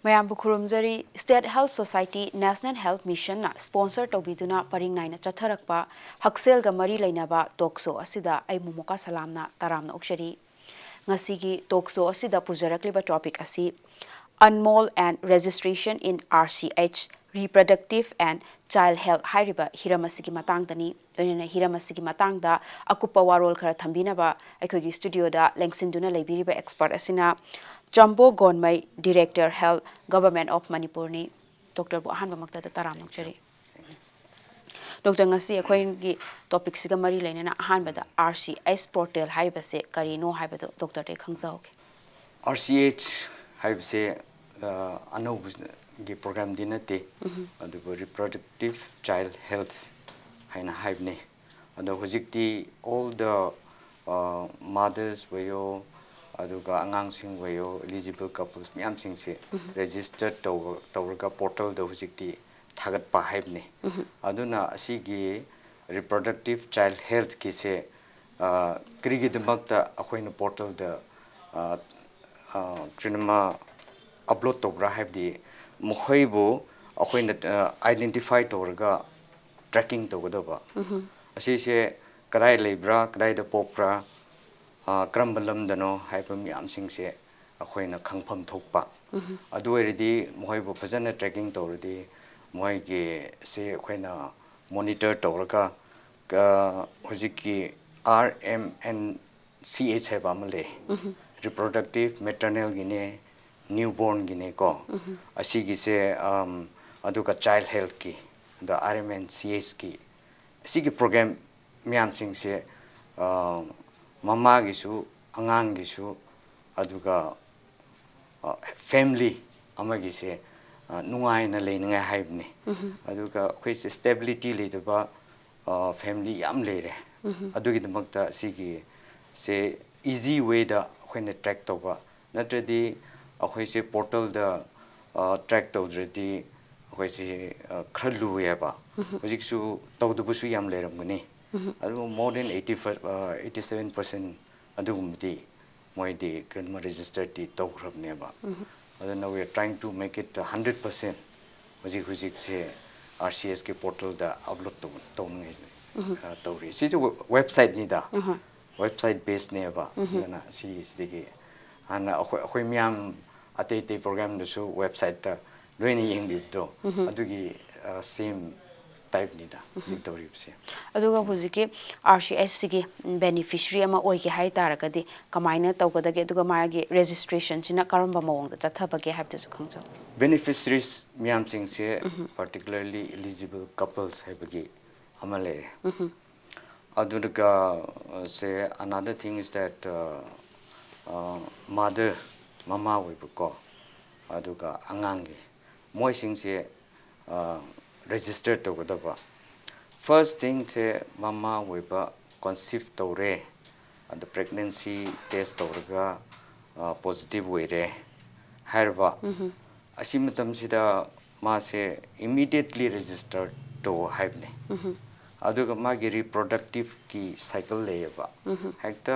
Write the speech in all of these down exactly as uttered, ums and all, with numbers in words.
ꯃꯌꯥꯝꯕꯨ ꯈꯨꯔꯨꯝꯖꯔꯤ꯫ State Health Society, National Health Missionꯅ sponsor ꯇꯧꯕꯤꯗꯨꯅ ꯄꯔꯤꯡ ꯅꯥꯏꯅ ꯆꯠꯊꯔꯛꯄ ꯍꯛꯁꯦꯜꯒ ꯃꯔꯤ ꯂꯩꯅꯕ talk show ꯑꯁꯤꯗ ꯑꯩ ꯃꯣꯃꯣꯀꯥ ꯁꯂꯥꯝꯅ ꯇꯔꯥꯝꯅ ꯑꯣꯛꯆꯔꯤ꯫ ꯉꯁꯤꯒꯤ talk show ꯑꯁꯤꯗ ꯄꯨꯖꯔꯛꯂꯤꯕ topic ꯑꯁꯤ Unmol and Registration in R C H, Reproductive and Child Health ꯍꯥꯏꯔꯤꯕ ꯍꯤꯔꯝ ꯑꯁꯤꯒꯤ ꯃꯇꯥꯡꯗꯅꯤ꯫ ꯂꯣꯏꯅꯅ ꯍꯤꯔꯝ ꯑꯁꯤꯒꯤ ꯃꯇꯥꯡꯗ ꯑꯀꯨꯞꯄ ꯋꯥꯔꯣꯜ ꯈꯔ ꯊꯝꯕꯤꯅꯕ ꯑꯩꯈꯣꯏꯒꯤ studioꯗ ꯂꯦꯡꯁꯤꯟꯗꯨꯅ ꯂꯩꯕꯤꯔꯤꯕ expert ꯑꯁꯤꯅ ꯆꯝꯕꯣ ꯒꯣꯟꯃꯩ, Director Health, Government of Manipurꯅꯤ꯫ Doctorꯕꯨ ꯑꯍꯥꯟꯕꯃꯛꯇꯗ ꯇꯔꯥꯝꯅ ꯑꯣꯛꯆꯔꯤ꯫ Doctor, ꯉꯁꯤ ꯑꯩꯈꯣꯏꯒꯤ topicꯁꯤꯒ ꯃꯔꯤ ꯂꯩꯅꯅ ꯑꯍꯥꯟꯕꯗ R C H portal ꯍꯥꯏꯔꯤꯕꯁꯦ ꯀꯔꯤꯅꯣ ꯍꯥꯏꯕꯗꯨ doctorꯗꯒꯤ ꯈꯪꯖꯍꯧꯒꯦ꯫ R C H ꯍꯥꯏꯕꯁꯦ ꯑ, ꯑꯅꯧꯕꯒꯤ programꯗꯤ ꯅꯠꯇꯦ, ꯑꯗꯨꯕꯨ Reproductive Child Health ꯍꯥꯏꯅ ꯍꯥꯏꯕꯅꯦ꯫ ꯑꯗꯣ ꯍꯧꯖꯤꯛꯇꯤ all the, ꯑ, mothers ꯑꯣꯏꯌꯣ, ꯑꯗꯨꯒ ꯑꯉꯥꯡꯁꯤꯡ ꯑꯣꯏꯌꯣ, eligible couples ꯃꯌꯥꯝꯁꯤꯡꯁꯦ register ꯇꯧ-, ꯇꯧꯔꯒ portalꯗ ꯍꯧꯖꯤꯛꯇꯤ ꯊꯥꯒꯠꯄ ꯍꯥꯏꯕꯅꯤ꯫ ꯑꯗꯨꯅ ꯑꯁꯤꯒꯤ Reproductive Child Healthꯀꯤꯁꯦ, ꯑ, ꯀꯔꯤꯒꯤꯗꯃꯛꯇ ꯑꯩꯈꯣꯏꯅ portalꯗ, ꯑ, ꯑ, ꯀꯔꯤꯅꯣꯃ upload ꯇꯧꯕ꯭ꯔꯥ ꯍꯥꯏꯕꯗꯤ ꯃꯈꯣꯏꯕꯨ ꯑꯩꯈꯣꯏꯅ, ꯑ, identify ꯇꯧꯔꯒ tracking ꯇꯧꯒꯗꯕ꯫ ꯑꯁꯤꯁꯦ ꯀꯗꯥꯏ ꯂꯩꯕ꯭ꯔꯥ, ꯀꯗꯥꯏꯗ ꯄꯣꯛꯄ꯭ꯔꯥ, ꯑ, ꯀꯔꯝꯕ ꯂꯝꯗꯅꯣ ꯍꯥꯏꯕ ꯃꯌꯥꯝꯁꯤꯡꯁꯦ ꯑꯩꯈꯣꯏꯅ ꯈꯪꯐꯝ ꯊꯣꯛꯄ꯫ ꯑꯗꯨ ꯑꯣꯏꯔꯗꯤ ꯃꯈꯣꯏꯕꯨ ꯐꯖꯅ tracking ꯇꯧꯔꯗꯤ ꯃꯈꯣꯏꯒꯤꯁꯦ ꯑꯩꯈꯣꯏꯅ monitor ꯇꯧꯔꯒ, ꯑ, ꯍꯧꯖꯤꯛꯀꯤ R M N C H ꯍꯥꯏꯕ ꯑꯃ ꯂꯩ꯫ Reproductive, Maternalꯒꯤꯅꯦ, Newbornꯒꯤꯅꯦ ꯀꯣ꯫ ꯑꯁꯤꯒꯤꯁꯦ, ꯑꯝ, ꯑꯗꯨꯒ Child Healthꯀꯤ, ꯑꯗ R M N C Hꯀꯤ, ꯑꯁꯤꯒꯤ program ꯃꯌꯥꯝꯁꯤꯡꯁꯦ, ꯑ, ꯃꯃꯥꯒꯤꯁꯨ, ꯑꯉꯥꯡꯒꯤꯁꯨ, ꯑꯗꯨꯒ, ꯑ, family ꯑꯃꯒꯤꯁꯦ, ꯑ, ꯅꯨꯡꯉꯥꯏꯅ ꯂꯩꯅꯤꯡꯉꯥꯏ ꯍꯥꯏꯕꯅꯤ꯫ ꯑꯗꯨꯒ ꯑꯩꯈꯣꯏꯁꯦ stability ꯂꯩꯇꯕ, ꯑ, family ꯌꯥꯝ ꯂꯩꯔꯦ꯫ ꯑꯗꯨꯒꯤꯗꯃꯛꯇ ꯑꯁꯤꯒꯤꯁꯦ easy wayꯗ ꯑꯩꯈꯣꯏꯅ track ꯇꯧꯕ, ꯅꯠꯇ꯭ꯔꯗꯤ ꯑꯩꯈꯣꯏꯁꯦ portalꯗ, ꯑ, track ꯇꯧꯗ꯭ꯔꯗꯤ ꯑꯩꯈꯣꯏꯁꯦ, ꯑ, ꯈꯔ ꯂꯨꯏꯌꯦꯕ꯫ ꯍꯧꯖꯤꯛꯁꯨ ꯇꯧꯗꯕꯁꯨ ꯌꯥꯝ ꯂꯩꯔꯝꯒꯅꯤ꯫ ꯑꯗꯨꯕꯨ more than eighty, ꯑ, eighty seven percent ꯑꯗꯨꯒꯨꯝꯕꯗꯤ ꯃꯣꯏꯗꯤ ꯀꯔꯤꯒꯨꯝꯕ registerꯗꯤ ꯇꯧꯈ꯭ꯔꯕꯅꯦꯕ꯫ ꯑꯗꯨꯅ we are trying to make it hundred percent ꯍꯧꯖꯤꯛ ꯍꯧꯖꯤꯛꯁꯦ ꯑꯥꯔ ꯁꯤ ꯑꯦꯁꯀꯤ ꯄꯣꯔꯇꯦꯜꯗ ꯑꯞꯂꯣꯗ ꯇꯧ ꯇꯧꯅꯤꯡꯉꯥꯏ ꯑ, ꯇꯧꯔꯤ꯫ ꯁꯤꯁꯨ ꯋꯦꯕꯁꯥꯏꯠꯅꯤꯗ꯫ ꯋꯦꯕꯁꯥꯏꯠ ꯕꯦꯁꯅꯦꯕ꯫ ꯑꯗꯨꯅ ꯁꯤꯒꯤꯁꯤꯗꯒꯤ ꯍꯥꯟꯅ ꯑꯩꯈꯣꯏ ꯑꯩꯈꯣꯏ ꯃꯌꯥꯝ ꯑꯇꯩ ꯑꯇꯩ ꯄ꯭ꯔꯣꯒ꯭ꯔꯥꯝꯗꯁꯨ ꯋꯦꯕꯁꯥꯏꯠꯇ ꯂꯣꯏꯅ ꯌꯦꯡꯕꯤꯕꯗꯣ ꯑꯗꯨꯒꯤ ꯁꯦꯝ ꯇꯥꯏꯞꯅꯤꯗ ꯍꯧꯖꯤꯛ ꯇꯧꯔꯤꯕꯁꯦ꯫ ꯑꯗꯨꯒ ꯍꯧꯖꯤꯛꯀꯤ ꯑꯥꯔ ꯁꯤ ꯑꯦꯁ ꯁꯤꯒꯤ ꯕꯦꯅꯤꯐꯤꯁꯔꯤ ꯑꯃ ꯑꯣꯏꯒꯦ ꯍꯥꯏ ꯇꯥꯔꯒꯗꯤ ꯀꯃꯥꯏꯅ ꯇꯧꯒꯗꯒꯦ? ꯑꯗꯨꯒ ꯃꯥꯒꯤ ꯔꯦꯖꯤꯁꯇ꯭ꯔꯦꯁꯟꯁꯤꯅ ꯀꯔꯝꯕ ꯃꯑꯣꯡꯗ ꯆꯠꯊꯕꯒꯦ ꯍꯥꯏꯕꯗꯨꯁꯨ ꯈꯪꯖꯧ꯫ ꯕꯦꯅꯤꯐꯤꯁꯔꯤꯁ ꯃꯌꯥꯝꯁꯤꯡꯁꯦ particularly eligible couples ꯍꯥꯏꯕꯒꯤ ꯑꯃ ꯂꯩꯔꯦ꯫ ꯑꯗꯨꯒ ꯑ, ꯁꯦ another thing is that uh, uh, mother ꯃꯃꯥ ꯑꯣꯏꯕꯀꯣ ꯑꯗꯨꯒ ꯑꯉꯥꯡꯒꯤ ꯃꯣꯏꯁꯤꯡꯁꯦ ꯔꯦꯖꯤꯁꯇꯔ ꯇꯧꯒꯗꯕ꯫ ꯐꯥꯔꯁ ꯊꯤꯡꯁꯦ ꯃꯃꯥ ꯑꯣꯏꯕ ꯀꯣꯟꯁꯤꯞ ꯇꯧꯔꯦ ꯑꯗ ꯄ꯭ꯔꯦꯒꯅꯦꯟꯁꯤ ꯇꯦꯁ ꯇꯧꯔꯒ ꯄꯣꯖꯤꯇꯤꯚ ꯑꯣꯏꯔꯦ ꯍꯥꯏꯔꯕ ꯑꯁꯤ ꯃꯇꯝꯁꯤꯗ ꯃꯥꯁꯦ ꯏꯃꯤꯗꯤꯌꯦꯠꯂꯤ ꯔꯦꯖꯤꯁꯇꯔ ꯇꯧ ꯍꯥꯏꯕꯅꯦ꯫ ꯑꯗꯨꯒ ꯃꯥꯒꯤ ꯔꯤꯄ꯭ꯔꯣꯗꯛꯇꯤꯞꯀꯤ ꯁꯥꯏꯀꯜ ꯂꯩꯌꯦꯕ꯫ ꯍꯦꯛꯇ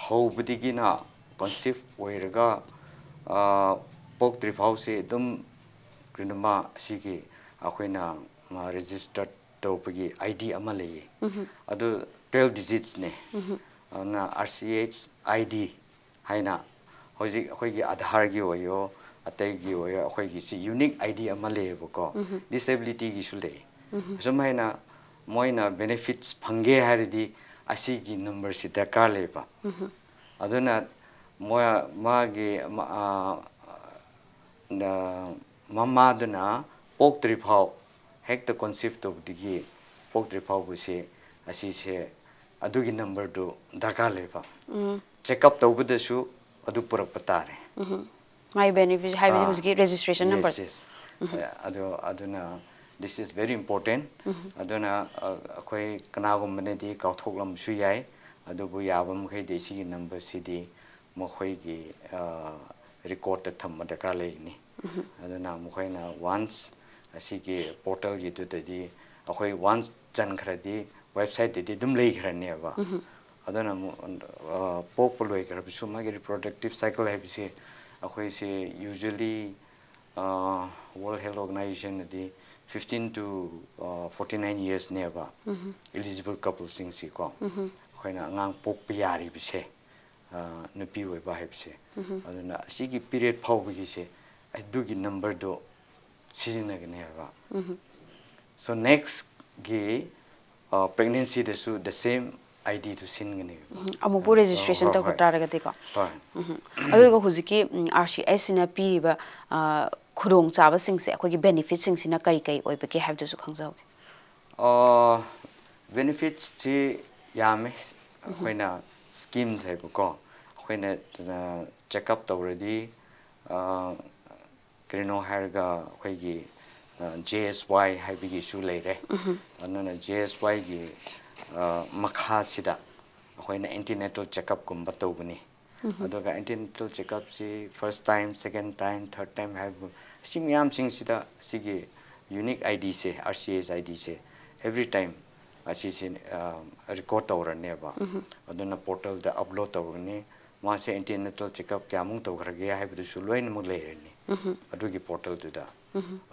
ꯍꯧꯕꯗꯒꯤꯅ ꯀꯣꯟꯁꯤꯞ ꯑꯣꯏꯔꯒ ꯄꯣꯛꯇ꯭ꯔꯤ ꯐꯥꯎꯁꯦ ꯑꯗꯨꯝ ꯀꯔꯤꯅꯣꯃ ꯑꯁꯤꯒꯤ ꯑꯩꯈꯣꯏꯅ ꯔꯦꯖꯤꯁꯇꯔ ꯇꯧꯕꯒꯤ ꯑꯥꯏ ꯗꯤ ꯑꯃ ꯂꯩꯌꯦ꯫ ꯑꯗꯨ ꯇ꯭ꯋꯦꯜꯐ ꯗꯤꯖꯤꯠꯁꯅꯦ꯫ ꯑꯗꯨꯅ R C S I D ꯍꯥꯏꯅ ꯍꯧꯖꯤꯛ ꯑꯩꯈꯣꯏꯒꯤ ꯑꯙꯥꯔꯒꯤ ꯑꯣꯏꯌꯣ ꯑꯇꯩꯒꯤ ꯑꯣꯏꯌꯣ ꯑꯩꯈꯣꯏꯒꯤ ꯁꯤ ꯌꯨꯅꯤꯛ ꯑꯥꯏ ꯗꯤ ꯑꯃ ꯂꯩꯌꯦꯕꯀꯣ꯫ ꯗꯤꯁꯦꯕꯤꯂꯤꯇꯤꯒꯤꯁꯨ ꯂꯩ꯫ ꯑꯁꯨꯝ ꯍꯥꯏꯅ ꯃꯣꯏꯅ ꯕꯦꯅꯤꯐꯤꯠꯁ ꯐꯪꯒꯦ ꯍꯥꯏꯔꯗꯤ ꯑꯁꯤꯒꯤ ꯅꯝꯕꯔꯁꯤ ꯗꯔꯀꯥꯔ ꯂꯩꯕ꯫ ꯑꯗꯨꯅ ꯃꯣꯏ ꯃꯥꯒꯤ ꯃꯃꯥꯗꯨꯅ ꯄꯣꯛꯇ꯭ꯔꯤ ꯐꯥꯎ ꯍꯦꯛꯇ ꯀꯣꯟꯁꯤꯞ ꯇꯧꯕꯗꯒꯤ ꯄꯣꯛꯇ꯭ꯔꯤ ꯐꯥꯎꯕꯁꯦ ꯑꯁꯤꯁꯦ ꯑꯗꯨꯒꯤ ꯅꯝꯕꯔꯗꯨ ꯗꯔꯀꯥꯔ ꯂꯩꯕ꯫ ꯆꯦꯛꯑꯞ ꯇꯧꯕꯗꯁꯨ ꯑꯗꯨ ꯄꯨꯔꯛꯄ ꯇꯥꯔꯦ꯫ ꯃꯥꯒꯤ ꯕꯦꯅꯤꯐꯤꯠ ꯍꯥꯏꯕꯗꯤ ꯍꯧꯖꯤꯛꯀꯤ ꯔꯦꯖꯤꯁꯇ꯭ꯔꯦꯁꯟ ꯅꯝꯕꯔ꯫ ꯑꯗꯣ ꯑꯗꯨꯅ this is very important꯫ ꯑꯗꯨꯅ ꯑꯩꯈꯣꯏ ꯀꯅꯥꯒꯨꯝꯕꯅꯗꯤ ꯀꯥꯎꯊꯣꯛꯂꯝꯕꯁꯨ ꯌꯥꯏ꯫ ꯑꯗꯨꯕꯨ ꯌꯥꯕ ꯃꯈꯩꯗꯤ ꯁꯤꯒꯤ ꯅꯝꯕꯔꯁꯤꯗꯤ ꯃꯈꯣꯏꯒꯤ ꯔꯦꯀꯣꯔꯠꯇ ꯊꯝꯕ ꯗꯔꯀꯥꯔ ꯂꯩꯒꯅꯤ꯫ ꯑꯗꯨꯅ ꯃꯈꯣꯏꯅ ꯋꯥꯟꯁ ꯑꯁꯤꯒꯤ ꯄꯣꯔꯇꯦꯜꯒꯤꯗꯨꯗꯗꯤ ꯑꯩꯈꯣꯏ ꯋꯥꯟꯁ ꯆꯟꯈ꯭ꯔꯗꯤ ꯋꯦꯕꯁꯥꯏꯠꯇꯗꯤ ꯑꯗꯨꯝ ꯂꯩꯈ꯭ꯔꯅꯦꯕ꯫ ꯑꯗꯨꯅ ꯑꯃꯨꯛ ꯄꯣꯛꯄ ꯂꯣꯏꯈ꯭ꯔꯕꯁꯨ ꯃꯥꯒꯤ ꯔꯤꯄ꯭ꯔꯣꯗꯛꯇꯤꯞ ꯁꯥꯏꯀꯜ ꯍꯥꯏꯕꯁꯤ ꯑꯩꯈꯣꯏꯁꯦ usually World Health Organizationꯅꯗꯤ fifteen to forty nine yearsꯅꯦꯕ eligible couplesꯁꯤꯡꯁꯤꯀꯣ ꯑꯩꯈꯣꯏꯅ ꯑꯉꯥꯡ ꯄꯣꯛꯄ ꯌꯥꯔꯤꯕꯁꯦ, ꯅꯨꯄꯤ ꯑꯣꯏꯕ ꯍꯥꯏꯕꯁꯦ꯫ ꯑꯗꯨꯅ ꯑꯁꯤꯒꯤ period ꯐꯥꯎꯕꯒꯤꯁꯦ ꯑꯗꯨꯒꯤ numberꯗꯣ ꯁꯤꯖꯤꯟꯅꯒꯅꯦꯕ꯫ So nextꯒꯤ pregnancyꯗꯁꯨ the same IDꯗꯨ ꯁꯤꯟꯒꯅꯦꯕ꯫ ꯑꯃꯨꯛꯄꯨ registration ꯍꯣꯏ, ꯇꯧꯈ꯭ꯔ ꯍꯣꯏ꯫ ꯇꯥꯔꯒꯗꯤꯀꯣ꯫ ꯍꯣꯏ꯫ ꯑꯗꯨꯒ ꯍꯧꯖꯤꯛꯀꯤ RCSꯁꯤꯅ ꯄꯤꯔꯤꯕ ꯈꯨꯗꯣꯡꯆꯥꯕꯁꯤꯡꯁꯦ, ꯑꯩꯈꯣꯏꯒꯤ benefitꯁꯤꯡꯁꯤꯅ ꯀꯔꯤ ꯀꯔꯤ ꯑꯣꯏꯕꯒꯦ ꯍꯥꯏꯕꯗꯨꯁꯨ ꯈꯪꯖꯍꯧꯒꯦ꯫ Benefitsꯁꯤ ꯌꯥꯝꯃꯦ꯫ ꯑꯩꯈꯣꯏꯅ schemes ꯍꯥꯏꯕꯀꯣ, ꯑꯩꯈꯣꯏꯅ checkup ꯇꯧꯔꯗꯤ, ꯀꯔꯤꯅꯣ ꯍꯥꯏꯔꯒ ꯑꯩꯈꯣꯏꯒꯤ JSY ꯍꯥꯏꯕꯒꯤꯁꯨ ꯂꯩꯔꯦ꯫ ꯑꯗꯨꯅ JSYꯒꯤ ꯃꯈꯥꯁꯤꯗ ꯑꯩꯈꯣꯏꯅ antenatal checkupꯀꯨꯝꯕ ꯇꯧꯒꯅꯤ꯫ ꯑꯗꯨꯒ antenatal checkupꯁꯤ first time, second time, third time ꯍꯥꯏꯕ, ꯑꯁꯤ ꯃꯌꯥꯝꯁꯤꯡꯁꯤꯗ ꯑꯁꯤꯒꯤ unique IDꯁꯦ, RCS IDꯁꯦ every time ꯑꯁꯤꯁꯦ record ꯇꯧꯔꯅꯦꯕ꯫ ꯑꯗꯨꯅ portalꯗ upload ꯇꯧꯔꯅꯤ꯫ ꯃꯥꯁꯦ antenatal checkup ꯀꯌꯥꯃꯨꯛ ꯇꯧꯈ꯭ꯔꯒꯦ ꯍꯥꯏꯕꯗꯨꯁꯨ ꯂꯣꯏꯅꯃꯛ ꯂꯩꯔꯅꯤ ꯑꯗꯨꯒꯤ portalꯗꯨꯗ꯫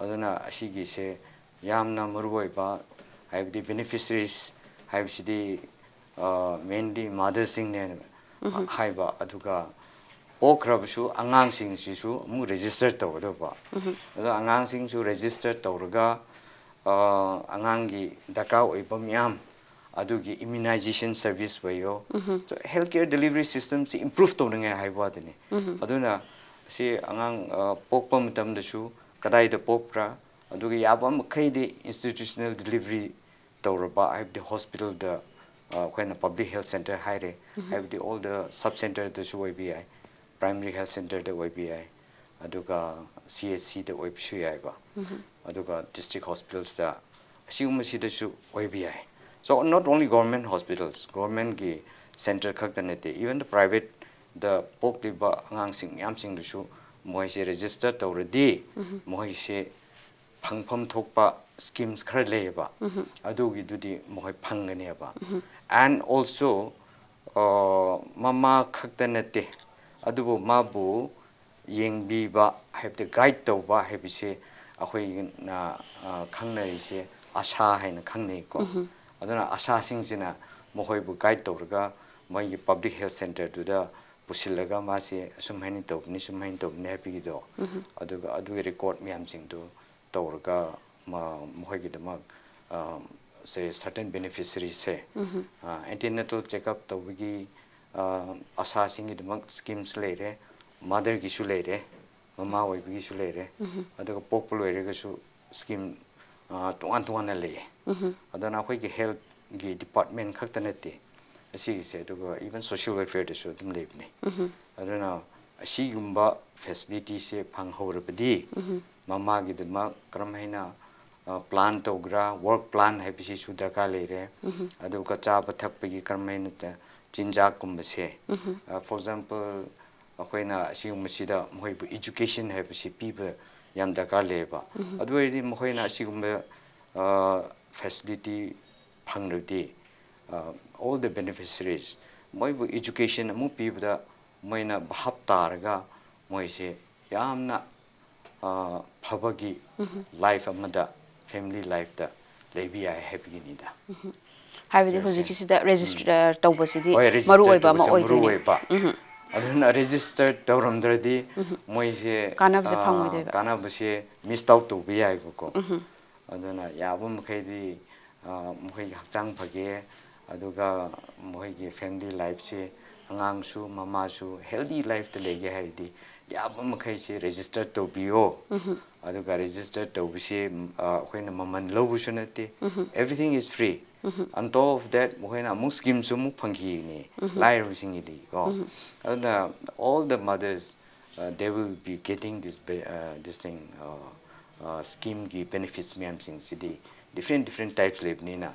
ꯑꯗꯨꯅ ꯑꯁꯤꯒꯤꯁꯦ ꯌꯥꯝꯅ ꯃꯔꯨ ꯑꯣꯏꯕ, ꯍꯥꯏꯕꯗꯤ beneficiaries ꯍꯥꯏꯕꯁꯤꯗꯤ mainly motherꯁꯤꯡꯅꯦ ꯍꯥꯏꯕ, ꯑꯗꯨꯒ ꯄꯣꯛꯈ꯭ꯔꯕꯁꯨ ꯑꯉꯥꯡꯁꯤꯡꯁꯤꯁꯨ ꯑꯃꯨꯛ register ꯇꯧꯒꯗꯧꯕ꯫ ꯑꯗꯣ ꯑꯉꯥꯡꯁꯤꯡꯁꯨ register ꯇꯧꯔꯒ ꯑꯉꯥꯡꯒꯤ ꯗꯔꯀꯥꯔ ꯑꯣꯏꯕ ꯃꯌꯥꯝ ꯑꯗꯨꯒꯤ immunization service ꯑꯣꯏꯌꯣ꯫ So health care delivery systemꯁꯤ improve ꯇꯧꯅꯤꯡꯉꯥꯏ ꯍꯥꯏꯕ ꯋꯥꯗꯅꯤ꯫ ꯑꯗꯨꯅ ꯁꯤ ꯑꯉꯥꯡ ꯄꯣꯛꯄ ꯃꯇꯝꯗꯁꯨ ꯀꯗꯥꯏꯗ ꯄꯣꯛꯄ꯭ꯔꯥ, ꯑꯗꯨꯒ ꯌꯥꯕ ꯃꯈꯩꯗꯤ institutional delivery ꯇꯧꯔꯕ, ꯍꯥꯏꯕꯗꯤ hospitalꯗ, ꯑꯩꯈꯣꯏꯅ public health centre ꯍꯥꯏꯔꯦ, ꯍꯥꯏꯕꯗꯤ all the sub centreꯗꯁꯨ ꯑꯣꯏꯕ ꯌꯥꯏ, primary health centreꯗ ꯑꯣꯏꯕ ꯌꯥꯏ, ꯑꯗꯨꯒ CHCꯗ ꯑꯣꯏꯕꯁꯨ ꯌꯥꯏꯕ, ꯑꯗꯨꯒ district hospitalsꯇ, ꯑꯁꯤꯒꯨꯝꯕꯁꯤꯗꯁꯨ ꯑꯣꯏꯕ ꯌꯥꯏ꯫ So not only government hospitals, governmentꯀꯤ centre ꯈꯛꯇ ꯅꯠꯇꯦ, even the privateꯗ ꯄꯣꯛꯂꯤꯕ ꯑꯉꯥꯡꯁꯤꯡ ꯃꯌꯥꯝꯁꯤꯡꯗꯨꯁꯨ ꯃꯣꯏꯁꯦ register ꯇꯧꯔꯗꯤ ꯃꯣꯏꯁꯦ ꯐꯪꯐꯝ ꯊꯣꯛꯄ schemes ꯈꯔ ꯂꯩꯌꯦꯕ, ꯑꯗꯨꯒꯤꯗꯨꯗꯤ ꯃꯈꯣꯏ ꯐꯪꯒꯅꯦꯕ꯫ And also ꯃꯃꯥ ꯈꯛꯇ ꯅꯠꯇꯦ, ꯑꯗꯨꯕꯨ ꯃꯥꯕꯨ ꯌꯦꯡꯕꯤꯕ ꯍꯥꯏꯕꯗꯤ ꯒꯥꯏꯗ ꯇꯧꯕ ꯍꯥꯏꯕꯁꯦ ꯑꯩꯈꯣꯏꯅ ꯈꯪꯅꯔꯤꯁꯦ ꯑꯁꯥ ꯍꯥꯏꯅ ꯈꯪꯅꯩꯀꯣ꯫ ꯑꯗꯨꯅ ꯑꯁꯥꯁꯤꯡꯁꯤꯅ ꯃꯈꯣꯏꯕꯨ ꯒꯥꯏꯗ ꯇꯧꯔꯒ ꯃꯣꯏꯒꯤ ꯄꯕ꯭ꯂꯤꯛ ꯍꯦꯜꯊ ꯁꯦꯟꯇꯔꯗꯨꯗ ꯄꯨꯁꯤꯜꯂꯒ ꯃꯥꯁꯦ ꯑꯁꯨꯝ ꯍꯥꯏꯅ ꯇꯧꯕꯅꯤ, ꯁꯨꯝ ꯍꯥꯏꯅ ꯇꯧꯕꯅꯤ ꯍꯥꯏꯕꯒꯤꯗꯣ, ꯑꯗꯨꯒ ꯑꯗꯨꯒꯤ ꯔꯦꯀꯣꯔꯗ ꯃꯌꯥꯝꯁꯤꯡꯗꯨ ꯇꯧꯔꯒ ꯃ- ꯃꯈꯣꯏꯒꯤꯗꯃꯛ, ꯑ, ꯁꯦ ꯁꯔꯇꯦꯟ ꯕꯦꯅꯤꯐꯤꯁꯔꯤꯁꯦ ꯑꯦꯟꯇꯤꯅꯦꯇꯜ ꯆꯦꯛꯑꯞ ꯇꯧꯕꯒꯤ, ꯑ, ꯑꯁꯥꯁꯤꯡꯒꯤꯗꯃꯛ ꯁ꯭ꯀꯤꯝꯁꯨ ꯂꯩꯔꯦ, ꯃꯥꯗꯔꯒꯤꯁꯨ ꯂꯩꯔꯦ, ꯃꯃꯥ ꯑꯣꯏꯕꯒꯤꯁꯨ ꯂꯩꯔꯦ, ꯑꯗꯨꯒ ꯄꯣꯛꯄ ꯂꯣꯏꯔꯒꯁꯨ ꯁ꯭ꯀꯤꯝ, ꯑ, ꯇꯣꯉꯥꯟ ꯇꯣꯉꯥꯟꯅ ꯂꯩꯌꯦ꯫ ꯑꯗꯨꯅ ꯑꯩꯈꯣꯏꯒꯤ ꯍꯦꯜꯠꯒꯤ ꯗꯤꯄꯥꯔꯠꯃꯦꯟ ꯈꯛꯇ ꯅꯠꯇꯦ ꯑꯁꯤꯒꯤꯁꯦ, ꯑꯗꯨꯒ ꯏꯚꯟ ꯁꯣꯁꯤꯌꯦꯜ ꯋꯦꯜꯐꯤꯌꯔꯗꯁꯨ ꯑꯗꯨꯝ ꯂꯩꯕꯅꯦ꯫ ꯑꯗꯨꯅ ꯑꯁꯤꯒꯨꯝꯕ ꯐꯦꯁꯤꯂꯤꯇꯤꯁꯦ ꯐꯪꯍꯧꯔꯕꯗꯤ ꯃꯃꯥꯒꯤꯗꯃꯛ ꯀꯔꯝ ꯍꯥꯏꯅ ꯄ꯭ꯂꯥꯟ ꯇꯧꯒ꯭ꯔꯥ, ꯋꯥꯔꯛ ꯄ꯭ꯂꯥꯟ ꯍꯥꯏꯕꯁꯤꯁꯨ ꯗꯔꯀꯥꯔ ꯂꯩꯔꯦ꯫ ꯑꯗꯨꯒ ꯆꯥꯕ ꯊꯛꯄꯒꯤ ꯀꯔꯝ ꯍꯥꯏꯅ ꯆ- ꯆꯤꯟꯖꯥꯛꯀꯨꯝꯕꯁꯦ, ꯐꯣꯔ ꯑꯦꯛꯖꯥꯝꯄꯜ, ꯑꯩꯈꯣꯏꯅ ꯑꯁꯤꯒꯨꯝꯕꯁꯤꯗ ꯃꯈꯣꯏꯕꯨ ꯏꯖꯨꯀꯦꯁꯟ ꯍꯥꯏꯕꯁꯤ ꯄꯤꯕ ꯌꯥꯝ ꯗꯔꯀꯥꯔ ꯂꯩꯌꯦꯕ꯫ ꯑꯗꯨ ꯑꯣꯏꯔꯗꯤ ꯃꯈꯣꯏꯅ ꯑꯁꯤꯒꯨꯝꯕ ꯐꯦꯁꯤꯂꯤꯇꯤ ꯐꯪꯂꯗꯤ, all the beneficiaries, ꯃꯣꯏꯕꯨ ꯏꯖꯨꯀꯦꯁꯟ ꯑꯃꯨꯛ ꯄꯤꯕꯗ ꯃꯣꯏꯅ ꯚꯥꯞ ꯇꯥꯔꯒ ꯃꯣꯏꯁꯦ ꯌꯥꯝꯅ, ꯑ, ꯐꯕꯒꯤ ꯂꯥꯏꯐ ꯑꯃꯗ, ꯐꯦꯃꯤꯂꯤ ꯂꯥꯏꯐꯇ ꯂꯩꯕ ꯌꯥꯏ ꯍꯥꯏꯕꯒꯤꯅꯤꯗ꯫ ꯍꯥꯏꯕꯗꯤ ꯍꯧꯖꯤꯛꯀꯤꯁꯤꯗ ꯔꯦꯖꯤꯁꯇꯔ ꯇꯧꯕꯁꯤꯗꯤ ꯍꯣꯏ, ꯔꯦꯖꯤꯁꯇꯔ ꯃꯔꯨꯑꯣꯏꯕ ꯑꯃ ꯇꯧꯕꯁꯦ ꯃꯔꯨ ꯑꯣꯏꯗꯣꯏꯅꯦ꯫ ꯑꯣꯏꯕ꯫ ꯑꯗꯨꯅ ꯔꯦꯖꯤꯁꯇꯔ ꯇꯧꯔꯝꯗ꯭ꯔꯗꯤ ꯃꯣꯏꯁꯦ, ꯀꯥꯟꯅꯕꯁꯦ ꯑ, ꯐꯪꯉꯣꯏꯗꯣꯏꯕ꯫ ꯀꯥꯟꯅꯕꯁꯦ ꯃꯤꯁ ꯑꯥꯎꯠ ꯇꯧꯕ ꯌꯥꯏꯕꯀꯣ꯫ ꯑꯗꯨꯅ ꯌꯥꯕ ꯃꯈꯩꯗꯤ, ꯑ, ꯃꯈꯣꯏꯒꯤ ꯍꯛꯆꯥꯡ ꯐꯒꯦ, ꯑꯗꯨꯒ ꯃꯈꯣꯏꯒꯤ ꯐꯦꯃꯤꯂꯤ ꯂꯥꯏꯐꯁꯦ, ꯑꯉꯥꯡꯁꯨ ꯃꯃꯥꯁꯨ ꯍꯦꯜꯗꯤ ꯂꯥꯏꯐꯇ ꯂꯩꯒꯦ ꯍꯥꯏꯔꯗꯤ ꯌꯥꯕ ꯃꯈꯩꯁꯦ ꯔꯦꯖꯤꯁꯇꯔ ꯇꯧꯕꯤꯌꯣ꯫ ꯑꯗꯨꯒ ꯔꯦꯖꯤꯁꯇꯔ ꯇꯧꯕꯁꯦ, ꯑ, ꯑꯩꯈꯣꯏꯅ ꯃꯃꯜ ꯂꯧꯕꯁꯨ ꯅꯠꯇꯦ꯫ Everything is free. On top of that, ꯃꯈꯣꯏꯅ ꯑꯃꯨꯛ ꯁ꯭ꯀꯤꯝꯁꯨ ꯑꯃꯨꯛ ꯐꯪꯈꯤꯅꯤ ꯂꯥꯏꯔꯕꯁꯤꯡꯒꯤꯗꯤ ꯀꯣ꯫ ꯑꯗꯨꯅ all the mothers, uh, they will be getting this be- uh, this thing, uh, uh, ꯁ꯭ꯀꯤꯝꯒꯤ ꯕꯦꯅꯤꯐꯤꯠꯁ ꯃꯌꯥꯝꯁꯤꯡꯁꯤꯗꯤ ꯗꯤꯐ꯭ꯔꯦꯟ ꯗꯤꯐ꯭ꯔꯦꯟ ꯇꯥꯏꯞꯁ ꯂꯩꯕꯅꯤꯅ,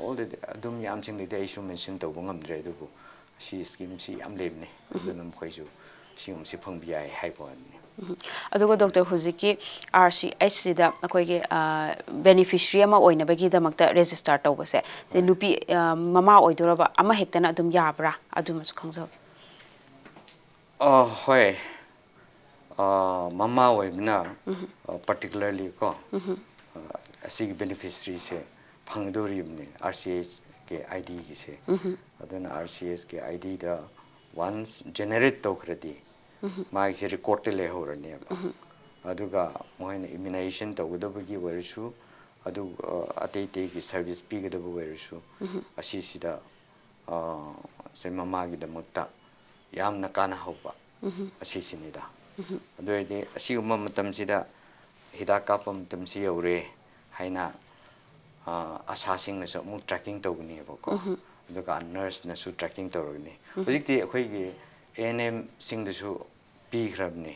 all the ꯑꯗꯨꯝ ꯌꯥꯝꯁꯤꯡꯗꯗꯤ ꯑꯩꯁꯨ ꯃꯦꯟꯁꯟ ꯇꯧꯕ ꯉꯝꯗ꯭ꯔꯦ, ꯑꯗꯨꯕꯨ ꯁꯤ ꯁ꯭ꯀꯤꯝꯁꯤ ꯌꯥꯝ ꯂꯩꯕꯅꯤ꯫ ꯑꯗꯨꯅ ꯃꯈꯣꯏꯁꯨ ꯁꯤꯒꯨꯝꯕꯁꯤ ꯐꯪꯕ ꯌꯥꯏ ꯍꯥꯏꯕ ꯋꯥꯅꯤ꯫ ꯑꯗꯨꯒ ꯗꯣꯛꯇꯔ, ꯍꯧꯖꯤꯛꯀꯤ ꯑꯥꯔ ꯁꯤ ꯑꯩꯆ ꯁꯤꯗ ꯑꯩꯈꯣꯏꯒꯤ ꯕꯦꯅꯤꯐꯤꯁꯔꯤ ꯑꯃ ꯑꯣꯏꯅꯕꯒꯤꯗꯃꯛꯇ ꯔꯦꯖꯤꯁꯇꯥꯔ ꯇꯧꯕꯁꯦ, ꯁꯤ ꯅꯨꯄꯤ, ꯑ, ꯃꯃꯥ ꯑꯣꯏꯗꯣꯔꯕ ꯑꯃ ꯍꯦꯛꯇꯅ ꯑꯗꯨꯝ ꯌꯥꯕ꯭ꯔꯥ? ꯑꯗꯨꯃꯁꯨ ꯈꯪꯖꯍꯧꯒꯦ꯫ ꯑ, ꯍꯣꯏ, ꯑꯥ, ꯃꯃꯥ ꯑꯣꯏꯕꯅ, ꯑꯥ, particularly ꯀꯣ, ꯑꯥ, ꯑꯁꯤꯒꯤ beneficiaryꯁꯦ ꯐꯪꯒꯗꯧꯔꯤꯕꯅꯤ, ꯑꯥꯔ ꯁꯤ ꯑꯦꯁꯀꯤ ꯑꯥꯏ ꯗꯤꯒꯤꯁꯦ꯫ ꯑꯗꯨꯅ ꯑꯥꯔ ꯁꯤ ꯑꯦꯁꯀꯤ ꯑꯥꯏ ꯗꯤꯗ once generate ꯇꯧꯈ꯭ꯔꯗꯤ, ꯃꯥꯒꯤꯁꯦ recordꯇ ꯂꯩꯍꯧꯔꯅꯦꯕ꯫ ꯑꯗꯨꯒ ꯃꯈꯣꯏꯅ immunization ꯇꯧꯒꯗꯕꯒꯤ ꯑꯣꯏꯔꯁꯨ, ꯑꯗꯨ, ꯑꯥ, ꯑꯇꯩ ꯑꯇꯩꯒꯤ service ꯄꯤꯒꯗꯕ ꯑꯣꯏꯔꯁꯨ, ꯑꯁꯤꯁꯤꯗ, ꯑꯥ, ꯁꯦ ꯃꯃꯥꯒꯤꯗꯃꯛꯇ ꯌꯥꯝꯅ ꯀꯥꯟꯅꯍꯧꯕ ꯑꯁꯤꯁꯤꯅꯤꯗ꯫ ꯑꯗꯨ ꯑꯣꯏꯔꯗꯤ ꯑꯁꯤꯒꯨꯝꯕ ꯃꯇꯝꯁꯤꯗ ꯍꯤꯗꯥꯛ ꯀꯥꯞꯄ ꯃꯇꯝꯁꯤ ꯌꯧꯔꯦ ꯍꯥꯏꯅ, ꯑꯥ, ꯑꯁꯥꯁꯤꯡꯅꯁꯨ ꯑꯃꯨꯛ tracking ꯇꯧꯒꯅꯦꯕꯀꯣ꯫ ꯑꯗꯨꯒ nurseꯅꯁꯨ tracking ꯇꯧꯔꯒꯅꯤ꯫ ꯍꯧꯖꯤꯛꯇꯤ ꯑꯩꯈꯣꯏꯒꯤ ꯑꯦ ꯑꯦꯟ ꯑꯦꯝꯁꯤꯡꯗꯁꯨ ꯄꯤꯈ꯭ꯔꯕꯅꯤ꯫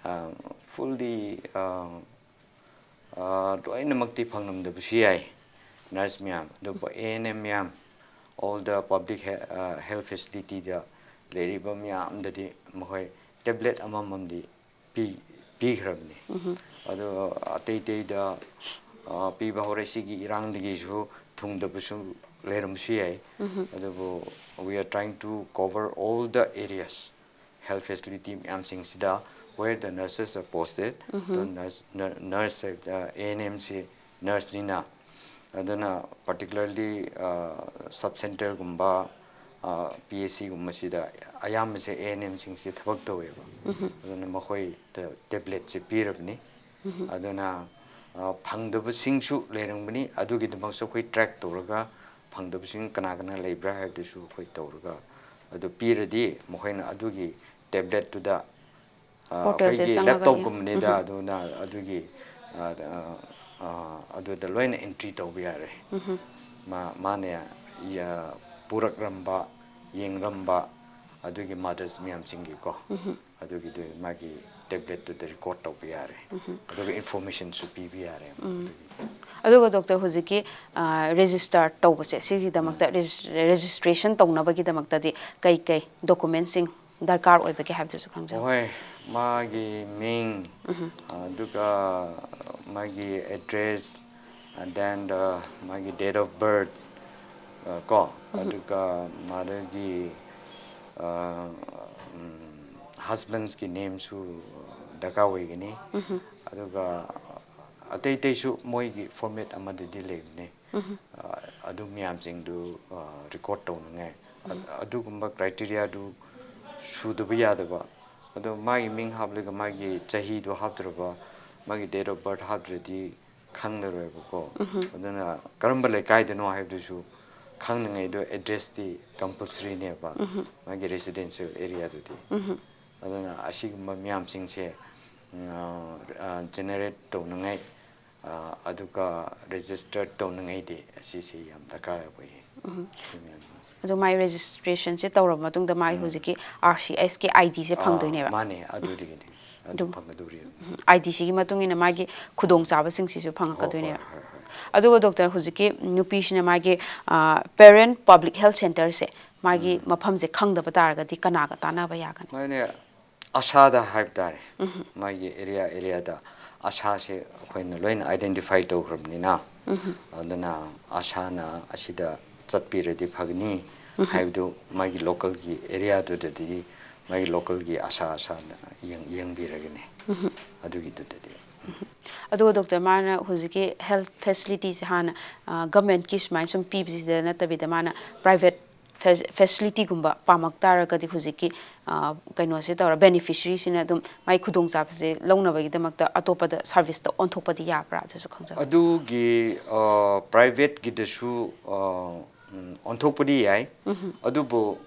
ꯑꯥ, fully, ꯑꯥ, ꯑꯥ, ꯂꯣꯏꯅꯃꯛꯇꯤ ꯐꯪꯂꯝꯗꯕꯁꯨ ꯌꯥꯏ, nurse ꯃꯌꯥꯝ꯫ ꯑꯗꯨꯕꯨ ꯑꯦ ꯑꯦꯟ ꯑꯦꯝ ꯃꯌꯥꯝ, all the public he-, ꯑꯥ, health facilityꯗ ꯂꯩꯔꯤꯕ ꯃꯌꯥꯝꯗꯗꯤ ꯃꯈꯣꯏ tablet ꯑꯃꯃꯝꯗꯤ ꯄꯤ-, ꯄꯤꯈ꯭ꯔꯕꯅꯤ꯫ ꯑꯗꯣ ꯑꯇꯩ ꯑꯇꯩꯗ, ꯑꯥ, ꯄꯤꯕ ꯍꯧꯔꯦ꯫ ꯁꯤꯒꯤ ꯏꯔꯥꯡꯗꯒꯤꯁꯨ ꯊꯨꯡꯗꯕꯁꯨ ꯂꯩꯔꯝꯕꯁꯨ ꯌꯥꯏ꯫ ꯑꯗꯨꯕꯨ we are trying to cover all the areas, health facility ꯃꯌꯥꯝꯁꯤꯡꯁꯤꯗ where the nurses are posted, ꯑꯗꯣ nurse, ꯅꯔ-, nurse, ꯑꯦ ꯑꯦꯟ ꯑꯦꯝꯁꯤ nurseꯅꯤꯅ, ꯑꯗꯨꯅ particularly, ꯑꯥ, sub centreꯒꯨꯝꯕ, ꯑꯥ, ꯄꯤ ꯑꯩꯆ ꯁꯤꯒꯨꯝꯕꯁꯤꯗ ꯑꯌꯥꯝꯕꯁꯦ ꯑꯦ ꯑꯦꯟ ꯑꯦꯝꯁꯤꯡꯁꯦ ꯊꯕꯛ ꯇꯧꯋꯦꯕ꯫ ꯑꯗꯨꯅ ꯃꯈꯣꯏꯗ tabletꯁꯦ ꯄꯤꯔꯕꯅꯤ꯫ ꯑꯗꯨꯅ, ꯑꯥ, ꯐꯪꯗꯕꯁꯤꯡꯁꯨ ꯂꯩꯔꯝꯒꯅꯤ꯫ ꯑꯗꯨꯒꯤꯗꯃꯛꯁꯨ ꯑꯩꯈꯣꯏ track ꯇꯧꯔꯒ ꯐꯪꯗꯕꯁꯤꯡ ꯀꯅꯥ ꯀꯅꯥ ꯂꯩꯕ꯭ꯔꯥ ꯍꯥꯏꯕꯗꯨꯁꯨ ꯑꯩꯈꯣꯏ ꯇꯧꯔꯒ, ꯑꯗꯨ ꯄꯤꯔꯗꯤ ꯃꯈꯣꯏꯅ ꯑꯗꯨꯒꯤ tabletꯇꯨꯗ, ꯑꯥ, portalꯁꯦ ꯑꯩꯈꯣꯏꯒꯤ ꯆꯪꯉꯒ laptopꯀꯨꯝꯕꯅꯤꯗ, ꯌꯦꯡ-, ꯎꯝ꯫ ꯑꯗꯨꯅ ꯑꯗꯨꯒꯤ, ꯑꯥ, ꯑꯥ, ꯑꯥ, ꯑꯗꯨꯗ ꯂꯣꯏꯅ entry ꯇꯧꯕ ꯌꯥꯔꯦ꯫ ꯃꯥ-, ꯃꯥꯅ ꯌꯥ-, ꯄꯨꯔꯛꯂꯝꯕ, ꯌꯦꯡꯂꯝꯕ ꯑꯗꯨꯒꯤ mothers ꯃꯌꯥꯝꯁꯤꯡꯒꯤꯀꯣ꯫ ꯑꯗꯨꯒꯤꯗꯨ ꯃꯥꯒꯤ tabletꯇꯨꯗ record ꯇꯧꯕ ꯌꯥꯔꯦ꯫ ꯑꯗꯨꯒ informationꯁꯨ ꯄꯤꯕ ꯌꯥꯔꯦ꯫ ꯑꯗꯨꯒꯤ ꯑꯗꯨꯒ doctor, ꯍꯧꯖꯤꯛꯀꯤ, ꯑꯥ, register ꯇꯧꯕꯁꯦ, ꯁꯤꯒꯤꯗꯃꯛꯇ regis-, registration ꯇꯧꯅꯕꯒꯤꯗꯃꯛꯇꯗꯤ ꯀꯩ ꯀꯩ documentꯁꯤꯡ ꯗꯔꯀꯥꯔ ꯑꯣꯏꯕꯒꯦ ꯍꯥꯏꯕꯗꯨꯁꯨ ꯈꯪꯖꯧ꯫ ꯍꯣꯏ, ꯃꯥꯒꯤ ꯃꯤꯡ, ꯑꯗꯨꯒ ꯃꯥꯒꯤ address, and then the, ꯃꯥꯒꯤ date of birth, ꯑ, ꯀꯣ, ꯑꯗꯨꯒ ꯃꯥꯒꯤ, ꯑ, ꯎꯝ, ꯍꯁꯕꯦꯟꯁꯀꯤ ꯅꯦꯝꯁꯨ ꯗꯔꯀꯥꯔ ꯑꯣꯏꯒꯅꯤ꯫ ꯑꯗꯨꯒ ꯑꯇꯩ ꯑꯇꯩꯁꯨ ꯃꯣꯏꯒꯤ ꯐꯣꯔꯃꯦꯠ ꯑꯃꯗꯗꯤ ꯂꯩꯕꯅꯦ꯫ ꯑꯗꯨ ꯃꯌꯥꯝꯁꯤꯡꯗꯨ ꯔꯦꯀꯣꯔꯠ ꯇꯧꯅꯤꯡꯉꯥꯏ꯫ ꯑꯗꯨꯒꯨꯝꯕ ꯀ꯭ꯔꯥꯏꯇꯦꯔꯤꯌꯥꯗꯨ ꯁꯨꯗꯕ ꯌꯥꯗꯕ꯫ ꯑꯗꯣ ꯃꯥꯒꯤ ꯃꯤꯡ ꯍꯥꯞꯂꯒ ꯃꯥꯒꯤ ꯆꯍꯤꯗꯣ ꯍꯥꯞꯇ꯭ꯔꯕ, ꯃꯥꯒꯤ date of birth ꯍꯥꯞꯇ꯭ꯔꯗꯤ ꯈꯪꯂꯔꯣꯏꯕꯀꯣ꯫ ꯑꯗꯨꯅ ꯀꯔꯝꯕ ꯂꯩꯀꯥꯏꯗꯅꯣ ꯍꯥꯏꯕꯗꯨꯁꯨ ꯈꯪꯅꯉꯩꯗꯣ ꯑꯦꯗ꯭ꯔꯦꯁꯇꯤ ꯀꯝꯄꯜꯁꯔꯤꯅꯦꯕ, ꯃꯥꯒꯤ ꯔꯦꯁꯤꯗꯦꯟꯁꯤꯌꯦꯜ ꯑꯦꯔꯤꯌꯥꯗꯨꯗꯤ꯫ ꯑꯗꯨꯅ ꯑꯁꯤꯒꯨꯝꯕ ꯃꯌꯥꯝꯁꯤꯡꯁꯦ ꯖꯦꯅꯦꯔꯦꯠ ꯇꯧꯅꯉꯥꯏ, ꯑꯗꯨꯒ ꯔꯦꯖꯤꯁꯇꯔ ꯇꯧꯅꯉꯥꯏꯗꯤ ꯑꯁꯤꯁꯦ ꯌꯥꯝ ꯗꯔꯀꯥꯔ ꯑꯣꯏꯌꯦ꯫ ꯁꯤ ꯃꯌꯥꯝꯁꯤꯡꯁꯦ꯫ ꯑꯗꯣ ꯃꯥꯏ ꯔꯦꯖꯤꯁꯇ꯭ꯔꯦꯁꯟꯁꯦ ꯇꯧꯔꯕ ꯃꯇꯨꯡꯗ ꯃꯥꯏ ꯍꯧꯖꯤꯛꯀꯤ ꯑꯥꯔ ꯁꯤ ꯑꯦꯁꯀꯤ ꯑꯥꯏ ꯗꯤꯁꯦ ꯐꯪꯗꯣꯏꯅꯦꯕ꯫ ꯃꯥꯅꯦ, ꯑꯗꯨꯗꯒꯤꯅꯤ꯫ ꯑꯗꯨ ꯐꯪꯒꯗꯧꯔꯤ꯫ ꯑꯥꯏ ꯗꯤ ꯁꯤꯒꯤ ꯃꯇꯨꯡ ꯏꯟꯅ ꯃꯥꯒꯤ ꯈꯨꯗꯣꯡꯆꯥꯕꯁꯤꯡꯁꯤꯁꯨ ꯐꯪꯉꯛꯀꯗꯣꯏꯅꯦꯕ꯫ ꯍꯣꯏ, ꯍꯣꯏ꯫ ꯑꯗꯨꯒ ꯗꯣꯛꯇꯔ, ꯍꯧꯖꯤꯛꯀꯤ ꯅꯨꯄꯤꯁꯤꯅ ꯃꯥꯒꯤ ꯄꯦꯔꯦꯟ ꯄꯕ꯭ꯂꯤꯛ ꯍꯦꯜꯊ ꯁꯦꯟꯇꯔꯁꯦ ꯃꯥꯒꯤ ꯃꯐꯝꯁꯦ ꯈꯪꯗꯕ ꯇꯥꯔꯒꯗꯤ ꯀꯅꯥꯒ ꯇꯥꯟꯅꯕ ꯌꯥꯒꯅꯤ? ꯃꯥꯅꯦ, ꯑꯁꯥꯗ ꯍꯥꯏꯕ ꯇꯥꯔꯦ꯫ ꯃꯥꯒꯤ ꯑꯦꯔꯤꯌꯥ ꯑꯦꯔꯤꯌꯥꯗ ꯑꯁꯥꯁꯦ ꯑꯩꯈꯣꯏꯅ ꯂꯣꯏꯅ ꯑꯥꯏꯗꯦꯟꯇꯤꯐꯥꯏ ꯇꯧꯈ꯭ꯔꯕꯅꯤꯅ, ꯑꯗꯨꯅ ꯑꯁꯥꯅ ꯑꯁꯤꯗ ꯆꯠꯄꯤꯔꯗꯤ ꯐꯒꯅꯤ ꯍꯥꯏꯕꯗꯨ ꯃꯥꯒꯤ ꯂꯣꯀꯦꯜꯒꯤ ꯑꯦꯔꯤꯌꯥꯗꯨꯗꯗꯤ ꯃꯥꯒꯤ ꯂꯣꯀꯦꯜꯒꯤ ꯑꯁꯥ ꯑꯁꯥꯅ ꯌꯦꯡ- ꯌꯦꯡꯕꯤꯔꯒꯅꯤ꯫ ꯑꯗꯨꯒꯤꯗꯨꯗꯗꯤ ꯑꯗꯨꯒ ꯗꯣꯛꯇꯔ, ꯃꯥꯅ ꯍꯧꯖꯤꯛꯀꯤ ꯍꯦꯜꯊ ꯐꯦꯁꯤꯂꯤꯇꯤꯁꯦ ꯍꯥꯟꯅ ꯒꯃꯦꯟꯠꯀꯤ ꯁꯨꯃꯥꯏꯅ ꯁꯨꯝ ꯄꯤꯕꯁꯤꯗ ꯅꯠꯇꯕꯤꯗ ꯃꯥꯅ ꯄ꯭ꯔꯥꯏꯚꯦꯠ ꯐꯦꯁꯤꯂꯤꯇꯤꯒꯨꯝꯕ ꯄꯥꯝꯃꯛ ꯇꯥꯔꯒꯗꯤ ꯍꯧꯖꯤꯛꯀꯤ ꯀꯩꯅꯣꯁꯦ ꯇꯧꯔ ꯕꯦꯅꯤꯐꯤꯁꯔꯤꯁꯤꯅ ꯑꯗꯨꯝ ꯃꯥꯏ ꯈꯨꯗꯣꯡꯆꯥꯕꯁꯦ ꯂꯧꯅꯕꯒꯤꯗꯃꯛꯇ ꯑꯇꯣꯞꯄꯗ ꯁꯥꯔꯚꯤꯁꯇ ꯑꯣꯟꯊꯣꯛꯄꯗꯤ ꯌꯥꯕ꯭ꯔꯥ? ꯑꯗꯨꯁꯨ ꯈꯪꯖꯕ꯫ ꯑꯗꯨꯒꯤ ꯄ꯭ꯔꯥꯏꯚꯦꯠꯀꯤꯗꯁꯨ ꯑꯣꯟꯊꯣꯛꯄꯗꯤ ꯌꯥꯏ꯫ ꯑꯗꯨꯕꯨ